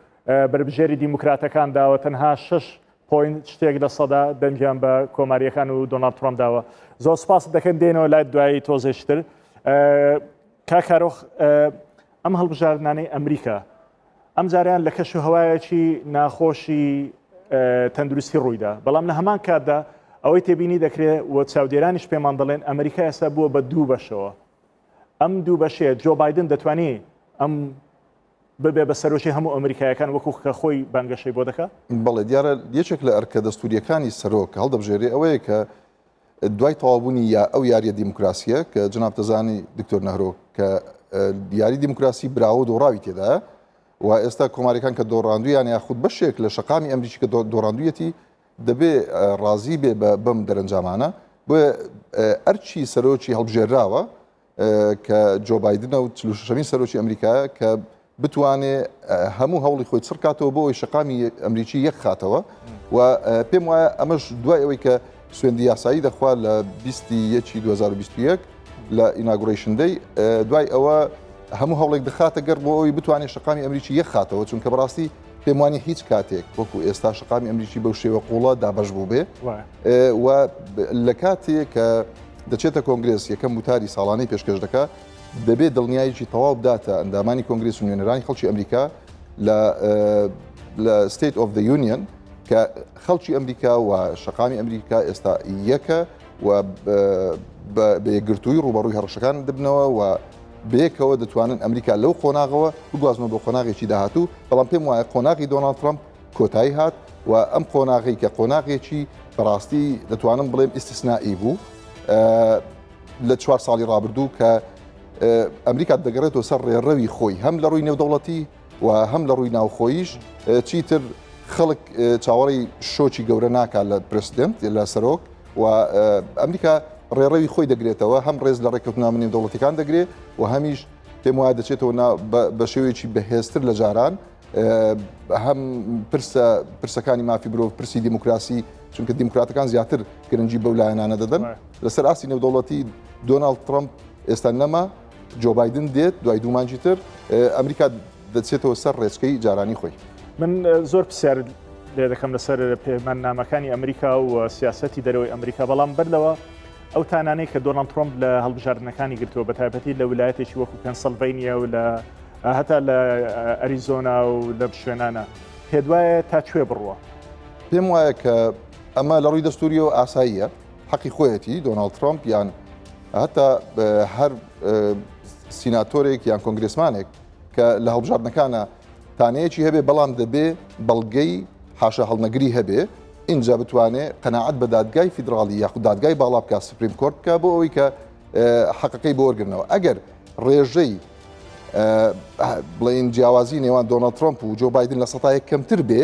بەربژێری دیموکراتەکان داوە تەنها 6 point شتێک لە سەدا دەنگیان بە کۆماریەکان و دۆناڵد ترامپ داوە زۆر سپاست دەکەن دێنەوە لای دوایی تۆزێشتر کاک کارۆخ ئەم هەڵبژاردنانەی ئەمریکا ئەم جاریان لە کەش و هەوایەکی ناخۆشی تەندروستی ڕوویدا بەڵام لە هەمان کاتدا ئەوەی تێبینی دەکرێت و چاودێرانیش پێمان دەڵێن ئەمریکا ئێستا بووە بە دوو بەشەوە ئەم دوو بەشەیە جۆ بایدن دەتوانێت ئەم ببێ بە سەرۆکی هەموو ئەمریکایەکان وەکو کە خۆی بانگەشەی بۆ دەکات؟ بەڵێ دیارە یەکێک لە ئەرکە دەستوریەکانی سەرۆک کە هەڵدەبژێرێ ئەوەیە کە دوای تەواوبوونی یا ئەو یاریە دیموکراسیە کە جناب دەزانی دکتۆر نەهرۆ کە یاری دیموکراسی براوە و دۆڕاوی تێدایە و ئێستا کۆماریەکان کە دۆڕاندویان یاخود بەشێک لە شەقامی ئەمریکی کە دۆڕاندویەتی دەبێ ڕازی بێ بە بەم دەرەنجامانە بۆیە ئەرچی سەرۆکی هەڵبژێراوە کە جۆ بایدنە و 46مین سەرۆکی ئەمریکایە کە بتوانێ هەموو هەوڵی خۆی چڕکاتەوە بۆ ئەوی شەقامی ئەمریکی یەک خاتەوە و پێم وایە ئەمەش دوای ئەوەی کە سوێندی یاسایی دەخوا لە 21 2021 لە inauguration day دوای ئەوە هەموو هەوڵێک دەخاتە گەڕ بۆ ئەوی بتوانێت شەقامی ئەمریکی یەک خاتەوە چونکە بەڕاستی. پێم وانی هیچ کاتێک وەکو ئێستا شقامی ئەمریکی بەو شێوە قوڵە دابەش بوو بێ و لە کاتێک کە دەچێتە کۆنگرێس یەکەم وتاری ساڵانەی پێشکەش دەکا دەبێت دڵنیایەکی تەواو بداتە ئەندامانی کۆنگرێس و نوێنەرانی خەڵکی ئەمریکا لە لە State of the Union کە خەڵکی ئەمریکا و شەقامی ئەمریکا ئێستا یەکە و بە یەکگرتووی ڕووبەڕووی هەڕەشەکان دەبنەوە و بەیەکەوە دەتوانن ئەمریکا لەو قۆناغەوە بگوازنەوە بۆ قۆناغێکی داهاتوو، بەڵام پێم وایە قۆناغی دۆناڵد ترەمپ کۆتایی هات و ئەم قۆناغەی کە قۆناغێکی بەڕاستی دەتوانم بڵێم ئیستسنائی بوو لە چوار ساڵی ڕابردوو کە ئەمریکا دەگەڕێتەوە سەر ڕێڕەوی خۆی هەم لە ڕووی نێودەوڵەتی و هەم لە ڕووی ناوخۆیش چیتر خەڵک چاوەڕێی شۆکی گەورە ناکات لە president لە سەرۆک و ئەمریکا ڕێڕەوی خۆی دەگرێتەوە هەم ڕێز لە ڕێککەوتنامە نێودەوڵەتیەکان دەگرێت و هەمیش پێم وایە دەچێتەوە بە شێوەیەکی بەهێزتر لە جاران هەم پرسە پرسەکانی مافی مرۆڤ پرسی دیموکراسی چونکە دیموکراتەکان زیاتر گرنگی بەو لایەنانە دەدەن لەسەر ئاستی نێودەوڵەتی دۆناڵد ترەمپ ئێستا نەما جۆ بایدن دێت دوای دوو مانگی تر ئەمریکا دەچێتەوە سەر ڕێچکەی جارانی خۆی. من زۆر پرسیار لێ دەکەم لەسەر پەیماننامەکانی ئەمریکا و سیاسەتی دەرەوەی ئەمریکا بەڵام بەر لەوە ئەو تانانەی کە دۆناڵد ترۆمپ لە هەڵبژاردنەکانی گرتووە بە تایبەتی لە ولایەتێکی وەکو پێنسلڤینیا و لە هەتا لە ئەریزۆنا و لە شوێنانە پێت وایە تا کوێ بڕوە؟ پێم وایە کە ئەمە لە ڕووی دەستوریەوە ئاساییە حەقی خۆیەتی دۆناڵد ترۆمپ یان هەتا هەر سیناتۆرێک یان کۆنگرسمانێک کە لە هەڵبژاردنەکانە تانەیەکی هەبێ بەڵام دەبێ بەڵگەی حاشا هەڵنەگری هەبێ ئینجا بتوانێ قەناعەت بە دادگای فیدراڵی یاخود دادگای باڵا بکە Supreme Court بکە بۆ ئەوەی کە حەقەکەی بۆ وەرگرنەوە ئەگەر ڕێژەی بڵین جیاوازی نێوان دۆناڵد ترۆمپ و جۆ بایدن لە سەتایەک کەمتر بێ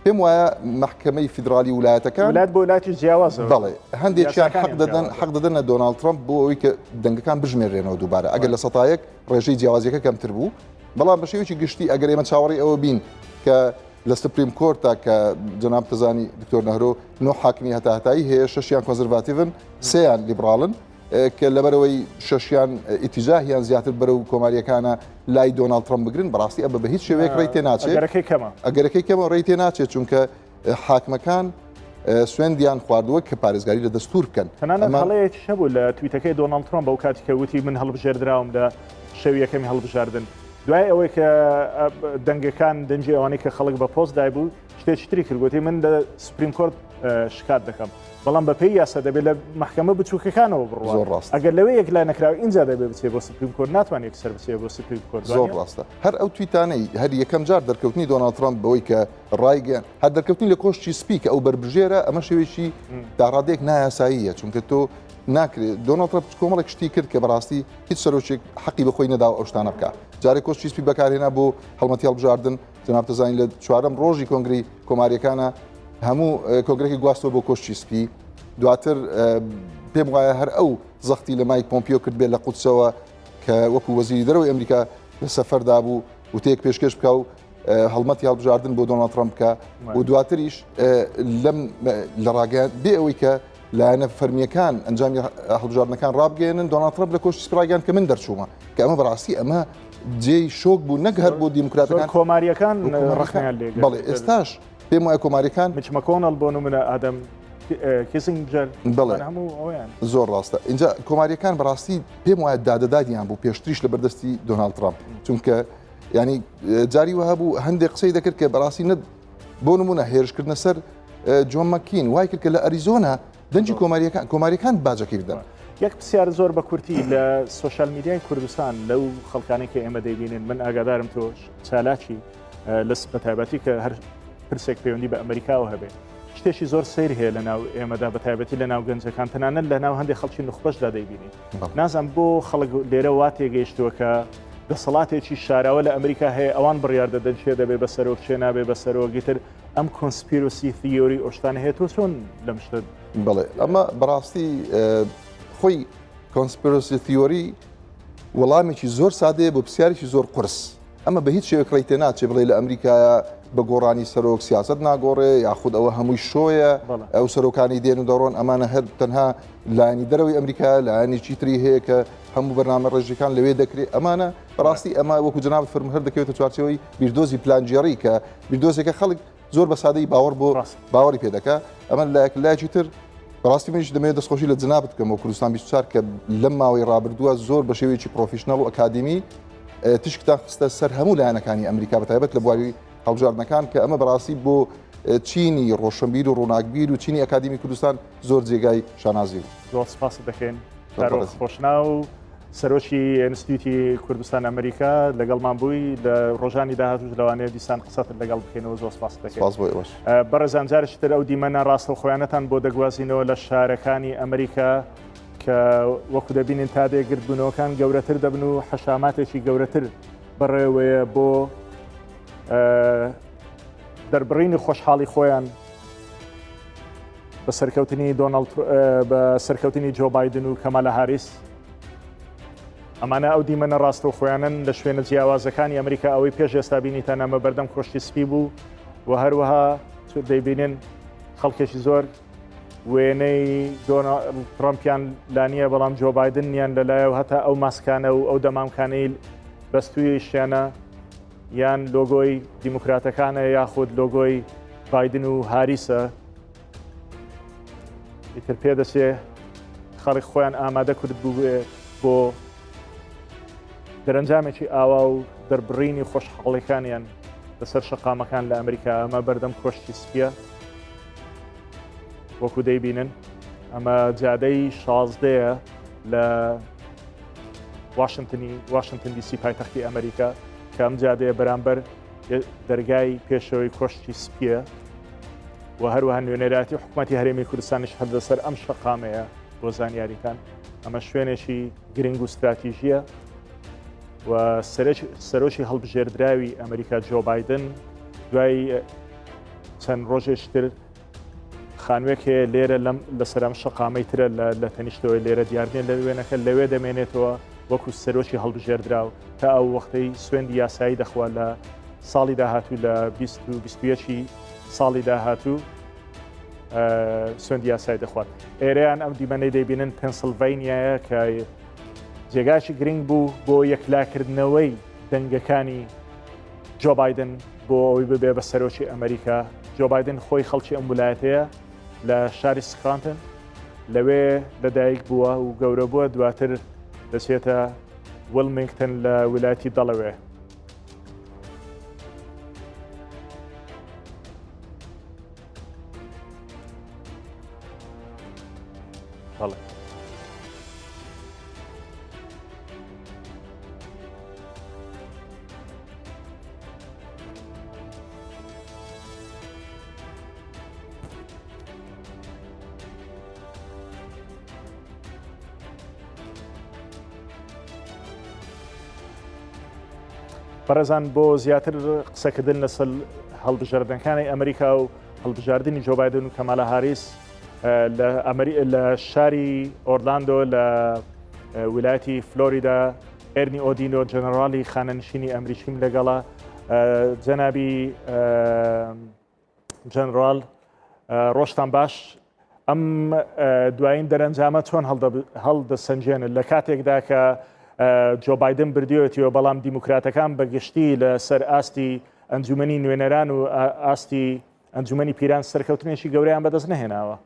پێم وایە مەحکەمەی فیدرالی ولایەتەکان ولات بۆ ولاتی جیاوازە بەڵێ هەندێکیان حەق دەدەن حەق دەدەنە دۆناڵد ترۆمپ بۆ ئەوەی کە دەنگەکان بژمێرێنەوە دووبارە ئەگەر لە سەتایەک ڕێژەی جیاوازیەکە کەمتر بوو بەڵام بە شێوەیەکی گشتی ئەگەر ئێمە چاوەڕێی ئەوە بین کە لە Supreme Court ا کە جەناب تەزانی دکتۆر نەهرۆ نۆ حاکمی هەتا هەتایی هەیە شەشیان conservative ن سێیان لیبراڵن کە لەبەرەوەی شەشیان ئیتیجاهیان زیاتر بەرەو کۆماریەکانە لای دۆناڵد ترەمپ بگرن بەڕاستی ئەبە بە هیچ شێوەیەک ڕێی تێ ناچێت ئەگەرەکەی کەمە ئەگەرەکەی کەمە ڕێی تێ ناچێت چونکە حاکمەکان سوێندیان خواردووە کە پارێزگاری لە دەستور بکەن. تەنانەت هەڵەیەکیش هەبوو لە تویتەکەی دۆناڵد ترەمپ ئەو کاتی کە وتی من هەڵبژێردراوم لە شەوی یەکەمی هەڵبژاردن دوای ئەوەی کە دەنگەکان دەنگی ئەوانەی کە خەڵک بە پۆست دایبوو شتێکی تری کرد گوتی من لە Supreme Court شکات دەکەم بەڵام بە پێی یاسا دەبێت لە مەحکەمە بچووکەکانەوە بڕوا زۆر ڕاست ئەگەر لەوێ یەکلا نەکراوە ئینجا دەبێت بچێت بۆ Supreme Court ناتوانێت یەکسەر بچێت بۆ Supreme Court زۆر ڕاستە هەر ئەو تویتانەی هەر یەکەم جار دەرکەوتنی دۆناڵد ترەمپ بەوەی کە ڕایگەیاند هەر دەرکەوتنی لە کۆشکی سپی کە ئەو بەربژێرە ئەمە شێوەیەکی تاڕادەیەک نایاساییە چونکە تۆ ناکرێت دۆناڵد ترەمپ کۆمەڵێک شتی کرد کە بەڕاستی هیچ سەرۆکێک حەقی بەخۆی نەداوە ئەو شتانە بکات جارێک کۆشکی سپی بەکارهێنا بۆ هەڵمەتی هەڵبژاردن جەناب دەزانین لە چوارەم ڕۆژی کۆنگری کۆماریەکانە هەموو کۆنگرەکەی گواستەوە بۆ کۆشکی سپی دواتر پێم وایە هەر ئەو زەختی لە مایک پۆمپیۆ کرد بێت لە قودسەوە کە وەکو وەزیری دەرەوەی ئەمریکا لە سەفەردا بوو وتەیەک پێشکەش بکە و هەڵمەتی هەڵبژاردن بۆ دۆناڵد ترەمپ بکە و دواتریش لەم لە ڕاگەیان بێ ئەوەی کە لایەنە فەرمیەکان ئەنجامی هەڵبژاردنەکان ڕابگەێنن دۆناڵد ترەمپ لە کۆشکی سپی ڕایگەیاند کە من دەرچوومە کە ئەمە بەڕاستی ئەمە جێی شۆک بوو نەک هەر بۆ دیموکراتەکان کۆماریەکان ڕخنیان لێ بەڵێ ئێستاش پێم وایە کۆماریەکان میچ مەکۆنەڵ بۆ نمونە ئادەم کیسنجەر بەڵێ هەموو ئەویان زۆر ڕاستە اینجا کۆماریەکان بەڕاستی پێم وایە دادەدادیان بوو پێشتریش لە بەردەستی دۆناڵد ترامپ چونکە ینی جاری وە هەبوو هەندێک قسەی دەکرد کە بەڕاستی نە بۆ نمونە هێرشکردنە سەر جۆن مەکین وای کرد کە لە ئەریزۆنا دەنگی کۆماریەکان کۆماریەکان باجەکەی بدەن. یەک پرسیار زۆر بە کورتی لە سۆشیال میدیای کوردستان لەو خەڵکانەی کە ئێمە دەیبینن من ئاگادارم تۆ چالاکی لە بەتایبەتی کە هەر پرسێک پەیوەندی بە ئەمریکاوە هەبێ شتێکی زۆر سیر هەیە لە ناو ئێمەدا بە تایبەتی لە ناو گەنجەکان تەنانەت لە ناو هەندێک خەڵکی نوخبەشدا دەیبینی نازانم بۆ خەڵک لێرە وا تێگەیشتووە کە دەسەڵاتێکی شاراوە لە ئەمریکا هەیە ئەوان بڕیار دەدەن کێ دەبێ بە سەرۆک کێ نابێ بە سەرۆک ئیتر ئەم conspiracy theory ئەو شتانە هەیە تۆ چۆن لەم شتە بەڵێ ئەمە بەڕاستی خۆی conspiracy theory وەڵامێکی زۆر سادەیە بۆ پرسیارێکی زۆر قورس ئەمە بە هیچ شێوەیەک ڕێی تێ ناچێ بڵێ لە ئەمریکایە بە گۆڕانی سەرۆک سیاسەت ناگۆڕێ یاخود ئەوە هەمووی شۆیە ئەو سەرۆکانی دێن و دەڕۆن ئەمانە هەر تەنها لایەنی دەرەوەی ئەمریکا لایەنێکی تری هەیە کە هەموو بەرنامە ڕێژەکان لەوێ دەکرێت ئەمانە بەڕاستی ئەمە وەکو جنابت فەرم هەر دەکەوێتە چوارچێوەی بیردۆزی پلانگێڕی کە بیردۆزێکە خەڵک زۆر بە سادەی باوەڕ بۆ باوەڕی پێ دەکا ئەمە لایەک لایەکی تر بەڕاستی منیش دەمەوێت دەستخۆشی لە جنابت بکەم و کوردستان 24 کە لەم ماوەی ڕابردووە زۆر بە شێوەیەکی professional و ئەکادیمی تیشکتان خستە سەر هەموو لایەنەکانی ئەمریکا بە تایبەت لە بواری هەڵبژاردنەکان کە ئەمە بەڕاستی بۆ چینی ڕۆشنبیر و ڕووناکبیر و چینی ئەکادیمی کوردستان زۆر جێگای شانازی بوو. زۆر سپاست دەکەین کارۆخ خۆشناو سەرۆکی ئینستیتوتی کوردستان ئەمریکا لەگەڵمان بووی لە ڕۆژانی داهاتوش لەوانەیە دیسان قسەت لەگەڵ بکەینەوە زۆر سپاست دەکەین. سپاس بۆ ئێوەش. بەڕێزان جارێکی تر ئەو دیمەنە ڕاستەوخۆیانەتان بۆ دەگوازینەوە لە شارەکانی ئەمریکا کە وەکو دەبینین تا دێ گردبوونەوەکان گەورەتر دەبن و حەشاماتێکی گەورەتر بەڕێوەیە بۆ دەربڕینی خۆشحاڵی خۆیان بە سەرکەوتنی دۆناڵد بە سەرکەوتنی جۆ بایدن و کەمالە هاریس ئەمانە ئەو دیمەنە ڕاستەوخۆیانن لە شوێنە جیاوازەکانی ئەمریکا ئەوەی پێش ئێستا بینیتان ئەمە بەردەم کۆشکی سپی بوو و هەروەها دەیبینن خەڵکێکی زۆر وێنەی دۆناڵد ترەمپیان لانییە بەڵام جۆ بایدنیان لەلایە و هەتا ئەو ماسکانە و ئەو دەمامکانەی بەستوویشیانە یان لۆگۆی دیموکراتەکانە یاخود لۆگۆی بایدن و هاریسە ئیتر پێدەچێ خەڵک خۆیان ئامادە کرد بوو بۆ دەرەنجامێکی ئاوا و دەربڕینی خۆشحاڵیەکانیان لەسەر شەقامەکان لە ئەمریکا ئەمە بەردەم کۆشکی سپیە وەکو دەیبینن ئەمە جادەی شازدەیە لە واشنتنی واشنتن دیسی پایتەختی ئەمریکا کە ئەم جادەیە بەرامبەر دەرگای پێشەوەی کۆشکی سپیە و هەروەها نوێنەرایەتی حکوومەتی هەرێمی کوردستانیش هەر لەسەر ئەم شەقامەیە بۆ زانیاریتان ئەمە شوێنێکی گرنگ و ستراتیژیە و سەرۆکی هەڵبژێردراوی ئەمریکا جۆ بایدن دوای چەند ڕۆژێکی تر خانوێک هەیە لێرە لەم لەسەر ئەم شەقامەی ترە لە تەنیشتەوەی لێرە دیارنیە لە وێنەکە لەوێ دەمێنێتەوە وەکو سەرۆکی هەڵبژێردراو تا ئەو وەختەی سوێندی یاسایی دەخوا لە ساڵی داهاتوو لە 2021 ساڵی داهاتوو سوێندی یاسایی دەخوات ئێرەیان ئەم دیمەنەی دەیبینن پێنسلڤینیایە کە جێگاشی گرنگ بوو بۆ یەکلاکردنەوەی دەنگەکانی جۆ بایدن بۆ ئەوەی ببێ بە سەرۆکی ئەمریکا. جۆ بایدن خۆی خەڵکی ئەم ولایەتەیە لە شاری سکرانتن لەوێ لەدایک بووە و گەورە بووە دواتر دەچێتە ویلمینگتن لە ویلایەتی دەڵەوێ. بەڵێ. بەڕێزان بۆ زیاتر قسەکردن لەسەر هەڵبژاردنەکانی ئەمریکا و هەڵبژاردننی جۆ بایدن و کەمالا هاریس لە ئەمری لە شاری ئۆرلاندۆ لە ویلایەتی فلۆریدا ئێرنی ئۆدینۆ جەنەڕاڵی خانەنشینی ئەمریکیم لەگەڵە جەنابی جەنڕاڵ ڕۆژتان باش ئەم دوایین دەرەنجامە چۆن هەڵدەسەنجێنن لە کاتێکدا کە جۆ بایدن بردوێتیەوە بەڵام دیموکراتەکان بەگشتی لەسەر ئاستی ئەنجومنی نوێنەران و ئاستی ئەنجومنی پیران سەرکەوتنێکی گەورەیان بەدەست نەهێناوە.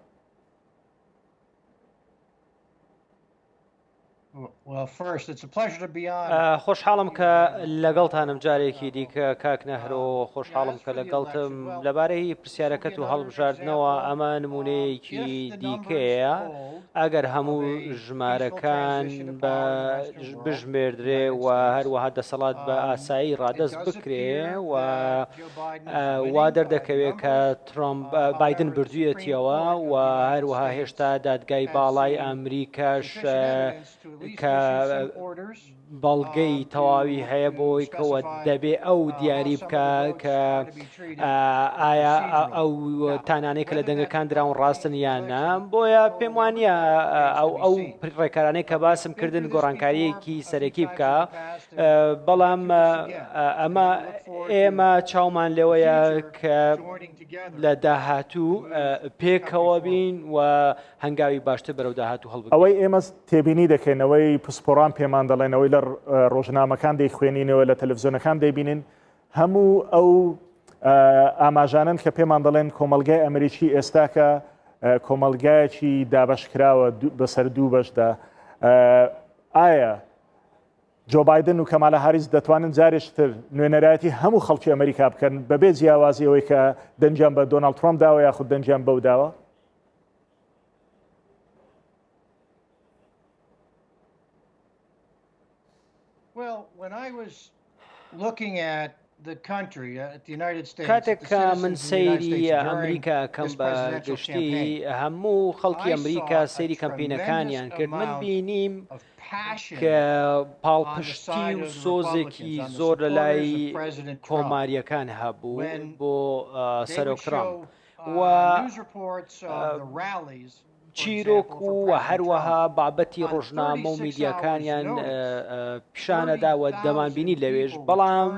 خۆشحاڵم کە لەگەڵتانم جارێکی دیکە کاک نەهرۆ خۆشحاڵم کە لەگەڵتم لەبارەی پرسیارەکەت و هەڵبژاردنەوە ئەمە نمونەیەکی دیکەیە ئەگەر هەموو ژمارەکان بە بژمێردرێ و هەروەها دەسەڵات بە ئاسایی ڕادەست بکرێ و وا دەردەکەوێت کە ترەمپ بایدن بردوویەتیەوە و هەروەها هێشتا دادگای باڵای ئەمریکاش کە بەڵگەی تەواوی هەیە بۆی کەوە دەبێ ئەو دیاری بکە کە ئایا ئەو تانانەی کە لە دەنگەکان دراون ڕاستن یان نا بۆیە پێم وانە ئەو ئەو ڕێکارانەی کە باسم کردن گۆڕانکاریەکی سەرەکی بکە بەڵام ئەمە ئێمە چاومان لێوەیە کە لە داهاتوو پێکەوە بین و هەنگاوی باشتر بەرەو داهاتوو هەڵبگرین. ئەوەی ئێمە تێبینی دەکەین، ئەوەی پسپۆڕان پێمان دەڵێن، ئەوەی لە ڕۆژنامەکان دەیخوێنینەوە، لە تەلەفزیۆنەکان دەیبینین، هەموو ئەو ئاماژانەن کە پێمان دەڵێن کۆمەڵگای ئەمریکی ئێستاکە کۆمەڵگایەکی دابەشکراوە بەسەر دوو بەشدا. ئایا جۆ بایدن و کەمالا هاریس دەتوانن جارێکی تر نوێنەرایەتی هەموو خەڵکی ئەمریکا بکەن بەبێ جیاوازی ئەوەی کە دەنگیان بە دۆناڵد ترەمپ داوە یاخود دەنگیان بەو داوە؟ کاتێک کە من سەیری ئەمریکا ئەکەم بە گشتی هەموو خەڵکی ئەمریکا سەیری کەمپینەکانیان کرد من بینیم کە پاڵپشتی و سۆزێکی زۆر لە لای کۆماریەکان هەبوو بۆ سەرۆک ترامپ و چیرۆک و هەروەها بابەتی ڕۆژنامە و میدیاکانیان پیشانەدا و دەمانبینی لەوێش بەڵام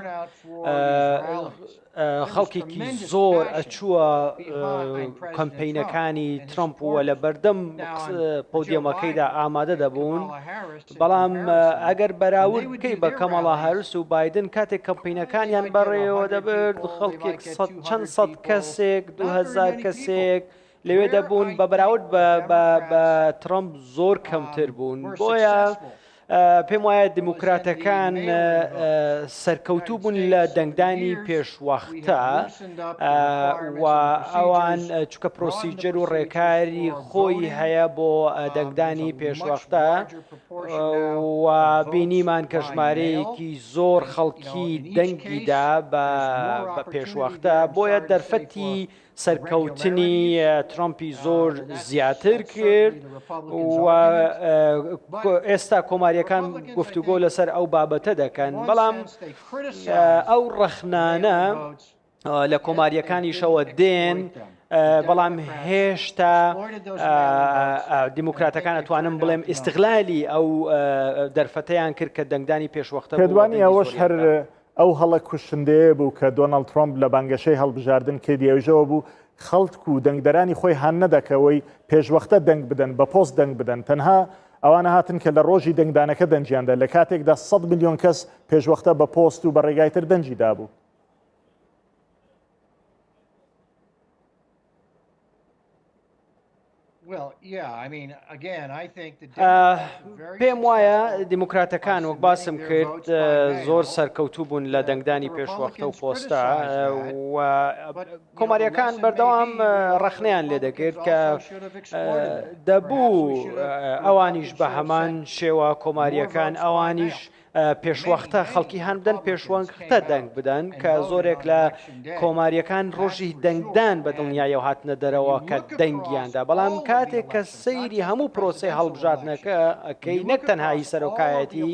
خەڵکێکی زۆر ئەچووە کەمپینەکانی ترەمپ وە لە بەردەم پۆدیەمەکەیدا ئامادە دەبوون بەڵام ئەگەر بەراورد بکەی بە کەمەڵا هاریس و بایدن کاتێک کەمپینەکانیان بەڕێوە دەبرد خەڵکێک چەند سەد کەسێک 2000 کەسێک لەوێ دەبوون بە بەراورد بە ترەمپ زۆر کەمتر بوون بۆیە پێم وایە دیموکراتەکان سەرکەوتوو بوون لە دەنگدانی پێشوەختە و ئەوان چکە پرۆسیجەر و ڕێکاری خۆی هەیە بۆ دەنگدانی پێشوەختە و بینیمان کە ژمارەیەکی زۆر خەڵکی دەنگیدا بە پێشوەختە بۆیە دەرفەتی سەرکەوتنی ترەمپی زۆر زیاتر کرد و ئێستا کۆماریەکان گفتوگۆ لەسەر ئەو بابەتە دەکەن بەڵام ئەو ڕەخنانە لە کۆماریەکانیشەوە دێن بەڵام هێشتا دیموکراتەکان ئەتوانم بڵێم ئیسیغلالی ئەو دەرفەتەیان کرد کە دەنگدانی پێشوەختە پێدوانی ئەوەش هەر ئەو هەڵە کوشندەیە بوو کە دۆناڵد ترۆمپ لە بانگەشەی هەڵبژاردن کردی ئەویش ئەوە بوو خەڵک و دەنگدەرانی خۆی هان نەدا کە ئەوەی پێشوەختە دەنگ بدەن بە پۆست دەنگ بدەن تەنها ئەوانە هاتن کە لە ڕۆژی دەنگدانەکە دەنگیان دا لە کاتێکدا 100 میلیۆن کەس پێشوەختە بە پۆست و بە ڕێگای تر دەنگی دابوو. پێم وایە دیموکراتەکان وەک باسم کرد زۆر سەرکەوتوو بوون لە دەنگدانی پێشوەختە و پۆستە و کۆماریەکان بەردەوام ڕەخنەیان لێ دەگرت کە دەبوو ئەوانیش بە هەمان شێوە کۆماریەکان ئەوانیش پێشوەختە خەڵکی هان بدەن پێشوەختە دەنگ بدەن کە زۆرێک لە کۆماریەکان ڕۆژی دەنگدان بە دڵنیایەوە هاتنە دەرەوە کە دەنگیاندا بەڵام کاتێک کە سەیری هەموو پرۆسەی هەڵبژاردنەکە ئەکەی نەک تەنها هی سەرۆکایەتی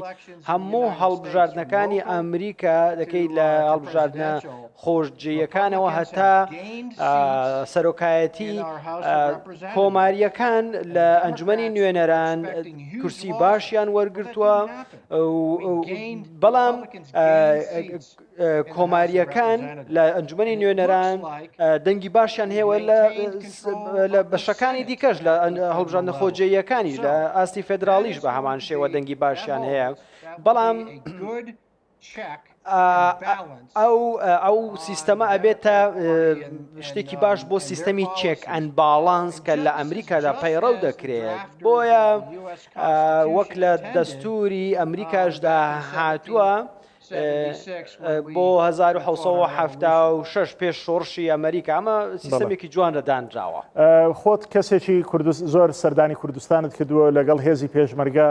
هەموو هەڵبژاردنەکانی ئەمریکا دەکەی لە هەڵبژاردنە خۆشجێیەکانەوە هەتا سەرۆکایەتی کۆماریەکان لە ئەنجومەنی نوێنەران کورسی باشیان وەرگرتووە بەڵام کۆماریەکان لە ئەنجومەنی نوێنەران دەنگی باشیان هەیە لە بەشەکانی دیکەش لە هەڵبژاردنە خۆجێیەکانیش لە ئاستی فێدراڵیش بە هەمان شێوە دەنگی باشیان هەیە بەڵام ئەو ئەو سیستەمە ئەبێتە شتێکی باش بۆ سیستەمی check and balance کە لە ئەمریکادا پەیڕەو دەکرێت بۆیە وەک لە دەستوری ئەمریکاشدا هاتووە بۆ 1970 پێش شۆڕشی ئەمریکا ئەمە سیستەمێکی جوان لە دانراوە. خۆت کەسێکی کوردست زۆر سەردانی کوردستانت کردووە لەگەڵ هێزی پێشمەرگە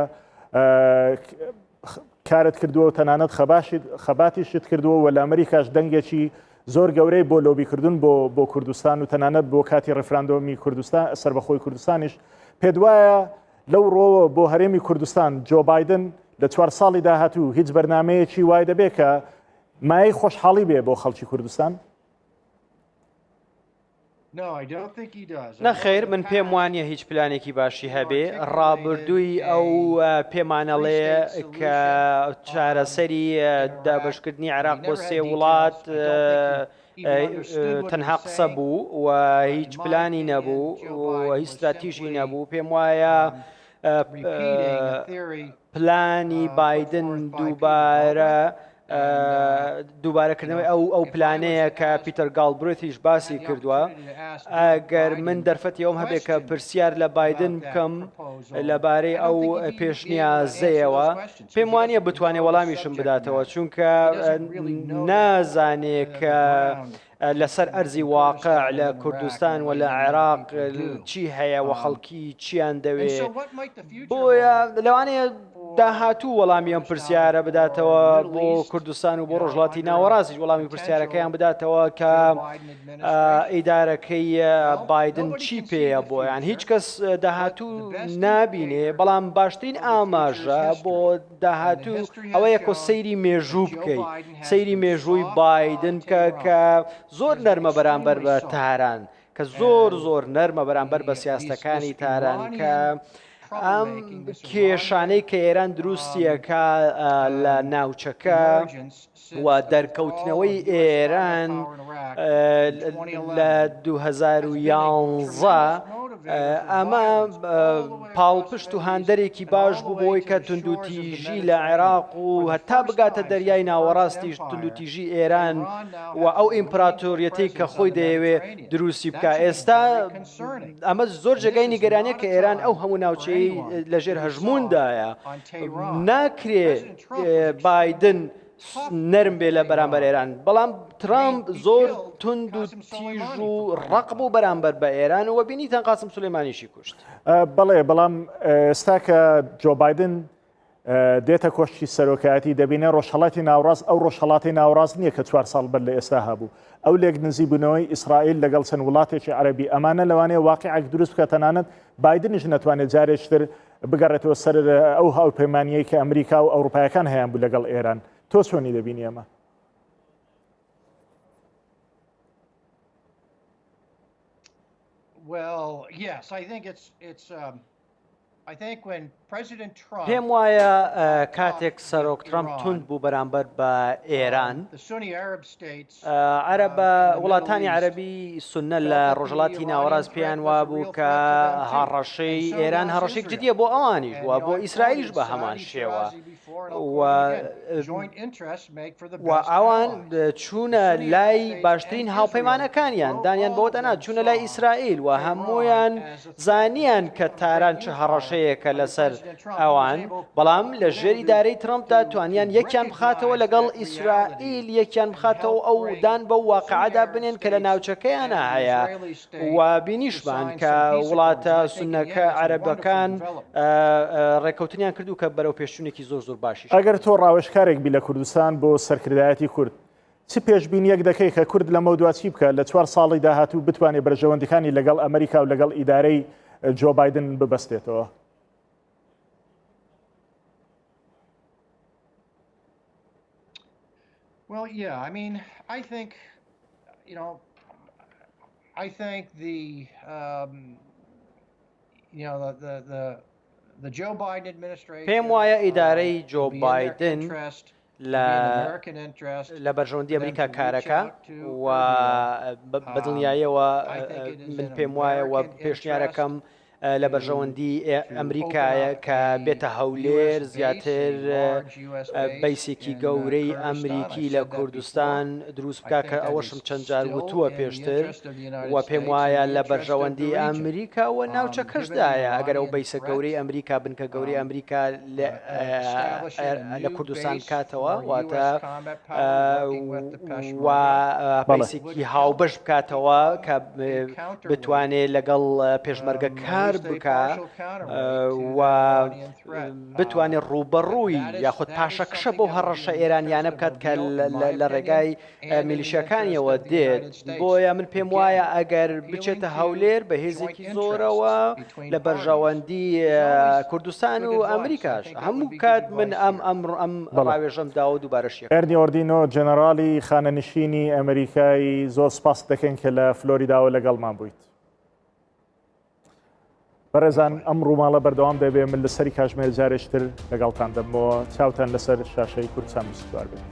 کارت کردووە و تەنانەت خەباتیشت کردووە و لە ئەمریکاش دەنگێکی زۆر گەورەی بۆ لۆبیکردن بۆ بۆ کوردستان و تەنانەت بۆ کاتی ڕفراندۆمی کوردستان سربەخۆی کوردستانیش پێدوایە لەو ڕۆوە بۆ هەرێمی کوردستان جۆ بایدن لە چوار ساڵی داهاتوو هیچ بەرنمەیەکی وای دەبێت کە مایەی خۆشحاڵی بێ بۆ خەڵکی کوردستان؟ نەخێر من پێم وانیە هیچ پلانێکی باشی هەبێ، ڕابردووی ئەو پێمانەڵێ کە چارەسەری دابەشکردنی عێراق بۆ سێ وڵات تەنها قسە بوو و هیچ پلانی نەبوو و هیچ ستراتیژی نەبوو پێم وایە پلانی بایدن دووبارە دووبارەکردنەوەی ئەو ئەو پلانەیە کە پیتەر گاڵبرتیش باسی کردووە ئەگەر من دەرفەتی ئەوم هەبێت کە پرسیار لە بایدن بکەم لەبارەی ئەو پێشنیازەیەوە پێم وانە بتوانێت وەڵامیشم بداتەوە چونکە نازانێ کە لەسەر ئەرزی واقع لە کوردستان و لە عێراق چی هەیە و خەڵکی چیان دەوێ بۆیە لەوانەیە داهاتوو وەڵامی ئەم پرسیارە بداتەوە بۆ کوردستان و بۆ ڕۆژهەڵاتی ناوەڕاستیش وەڵامی پرسیارەکەیان بداتەوە کە ئیدارەکەی بایدن چی پێیە بۆیان هیچ کەس داهاتوو نابینێ بەڵام باشترین ئاماژە بۆ داهاتوو ئەوەیە کۆ سەیری مێژوو بکەی سەیری مێژووی بایدن بکە کە زۆر نەرمە بەرامبەر بە تاران کە زۆر زۆر نەرمە بەرامبەر بە سیاستەکانی تاران کە ئەم کێشانەی کە ئێران دروستیەکە لە ناوچەکە و دەرکەوتنەوەی ئێران لە 2011 ئەمە پاڵپشت و هاندەرێکی باش بوو بۆی کە توندوتیژی لە عێراق و هەتا بگاتە دەریای ناوەڕاستیش توندوتیژی ئێران و ئەو ئیمپراتۆریەتەی کە خۆی دەیەوێ دروستی بکە ئێستا ئەمە زۆر جێگای نیگەرانیە کە ئێران ئەو هەموو ناوچەی لەژێر هەژموندایە ناکرێ بایدن نەرم بێ لە بەرامبەر ئێران بەڵام ترامپ زۆر تند و تیژ و ڕق بوو بەرامبەر بە ئێران و بینیتان قاسم سولەیمانیشی کوشت. بەڵێ بەڵام ئێستا کە جۆ بایدن دێتە کۆشکی سەرۆکایەتی دەبینێ ڕۆژهەڵاتی ناوڕاست ئەو ڕۆژهەڵاتی ناوەڕاست نییە کە چوار ساڵ بەر لە ئێستا هەبوو ئەو لێک نزیبوونەوەی ئیسرائیل لەگەڵ چەند وڵاتێکی عەرەبی ئەمانە لەوانەیە واقعێک دروست بکە تەنانەت بایدنیش نەتوانێت جارێکتر بگەڕێتەوە سەر ئەو هاوپەیمانیەی کە ئەمریکا و ئەوروپایەکان هەیان بوو لەگەڵ ئێران تۆ چۆنی دەبینی ئەمە؟ Well, yes, I think it's it's um, پێم وایە کاتێک سەرۆک ترەمپ توند بوو بەرامبەر بە ئێران، عەرەبە وڵاتانی عەرەبی سوننە لە ڕۆژهەڵاتی ناوەڕاست پێیان وابوو کە هەڕەشەی ئێران هەڕەشەی جدیە بۆ ئەوانیش و بۆ ئیسرائیلیش بە هەمان شێوە و ئەوان چوونە لای باشترین هاوپەیمانەکانیان دانیان بەوە دەنا چوونە لای ئیسرائیل و هەمویان زانیان کە تاران چ هەڕەشەیەکە لەسەر ئەوان، بەڵام لە ژێر ئیدارەی ترەمپدا توانیان یەکیان بخاتەوە لەگەڵ ئیسرائیل یەکیان بخاتەوە ئەو دان بەو واقعەدا بنێن کە لە ناوچەکەیانە هەیە و بینیشمان کە وڵاتە سوننەکە عەرەبەکان ڕێککەوتنیان کردو کە بەرەو پێشچوونێکی زۆر زۆر باشیش ئەگەر تۆ ڕاوێژکارێک بی لە کوردستان بۆ سەرکردایەتی کورد چ پێشبینییەک دەکەی کە کورد لەمەودوا چی بکات لە چوار ساڵی داهاتوو بتوانێت بەرژەوەندییەکانی لەگەڵ ئەمریکا و لەگەڵ ئیدارەی جۆ بایدن ببەستێتەوە؟ Well, yeah, I mean, I think, you know, I think the, um, you know, the, the, the, the Joe Biden administration پێم وایە ئیدارەی جۆ بایدن لە لە بەرژەوەندی ئەمریکا کارەکە و بەدڵنیایەوە من پێم وایە و پێشنیارەکەم لە بەرژەوەندی ئەمریکایە کە بێتە هەولێر زیاتر بەیسێکی گەورەی ئەمریکی لە کوردستان دروست بکە کە ئەوەشم چەند جار وتووە پێشتر و پێم وایە لە بەرژەوەندی ئەمریکا و ناوچەکەشدایە ئەگەر ئەو بەیسە گەورەی ئەمریکا بنکە گەورەی ئەمریکا لە کوردستان بکاتەوە واتە بەیسێکی هاوبەش بکاتەوە کە بتوانێت لەگەڵ پێشمەرگە کار. تۆمار بکا و بتوانێت ڕووبەڕووی یاخود پاشەکشە بۆ هەڕەشە ئێرانیانە بکات کە لە ڕێگای میلیشیاکانیەوە دێت، بۆیە من پێم وایە ئەگەر بچێتە هەولێر بە هێزێکی زۆرەوە لە بەرژەوەندی کوردستان و ئەمریکاش هەموو کات من ئەم ئەم ئەم ڕاوێژەم داوە دووبارەش یەکەم. ئێرنی ئۆردینۆ، جەنەراڵی خانەنشینی ئەمریکایی، زۆر سپاست دەکەین کە لە فلۆریداوە لەگەڵمان بوویت. بەڕێزان ئەم ڕووماڵە بەردەوام دەبێ من لەسەری کاژمێر جارێکتر لەگەڵتان دەبمەوە چاوتان لەسەر شاشەی کوردستان 24 بێت.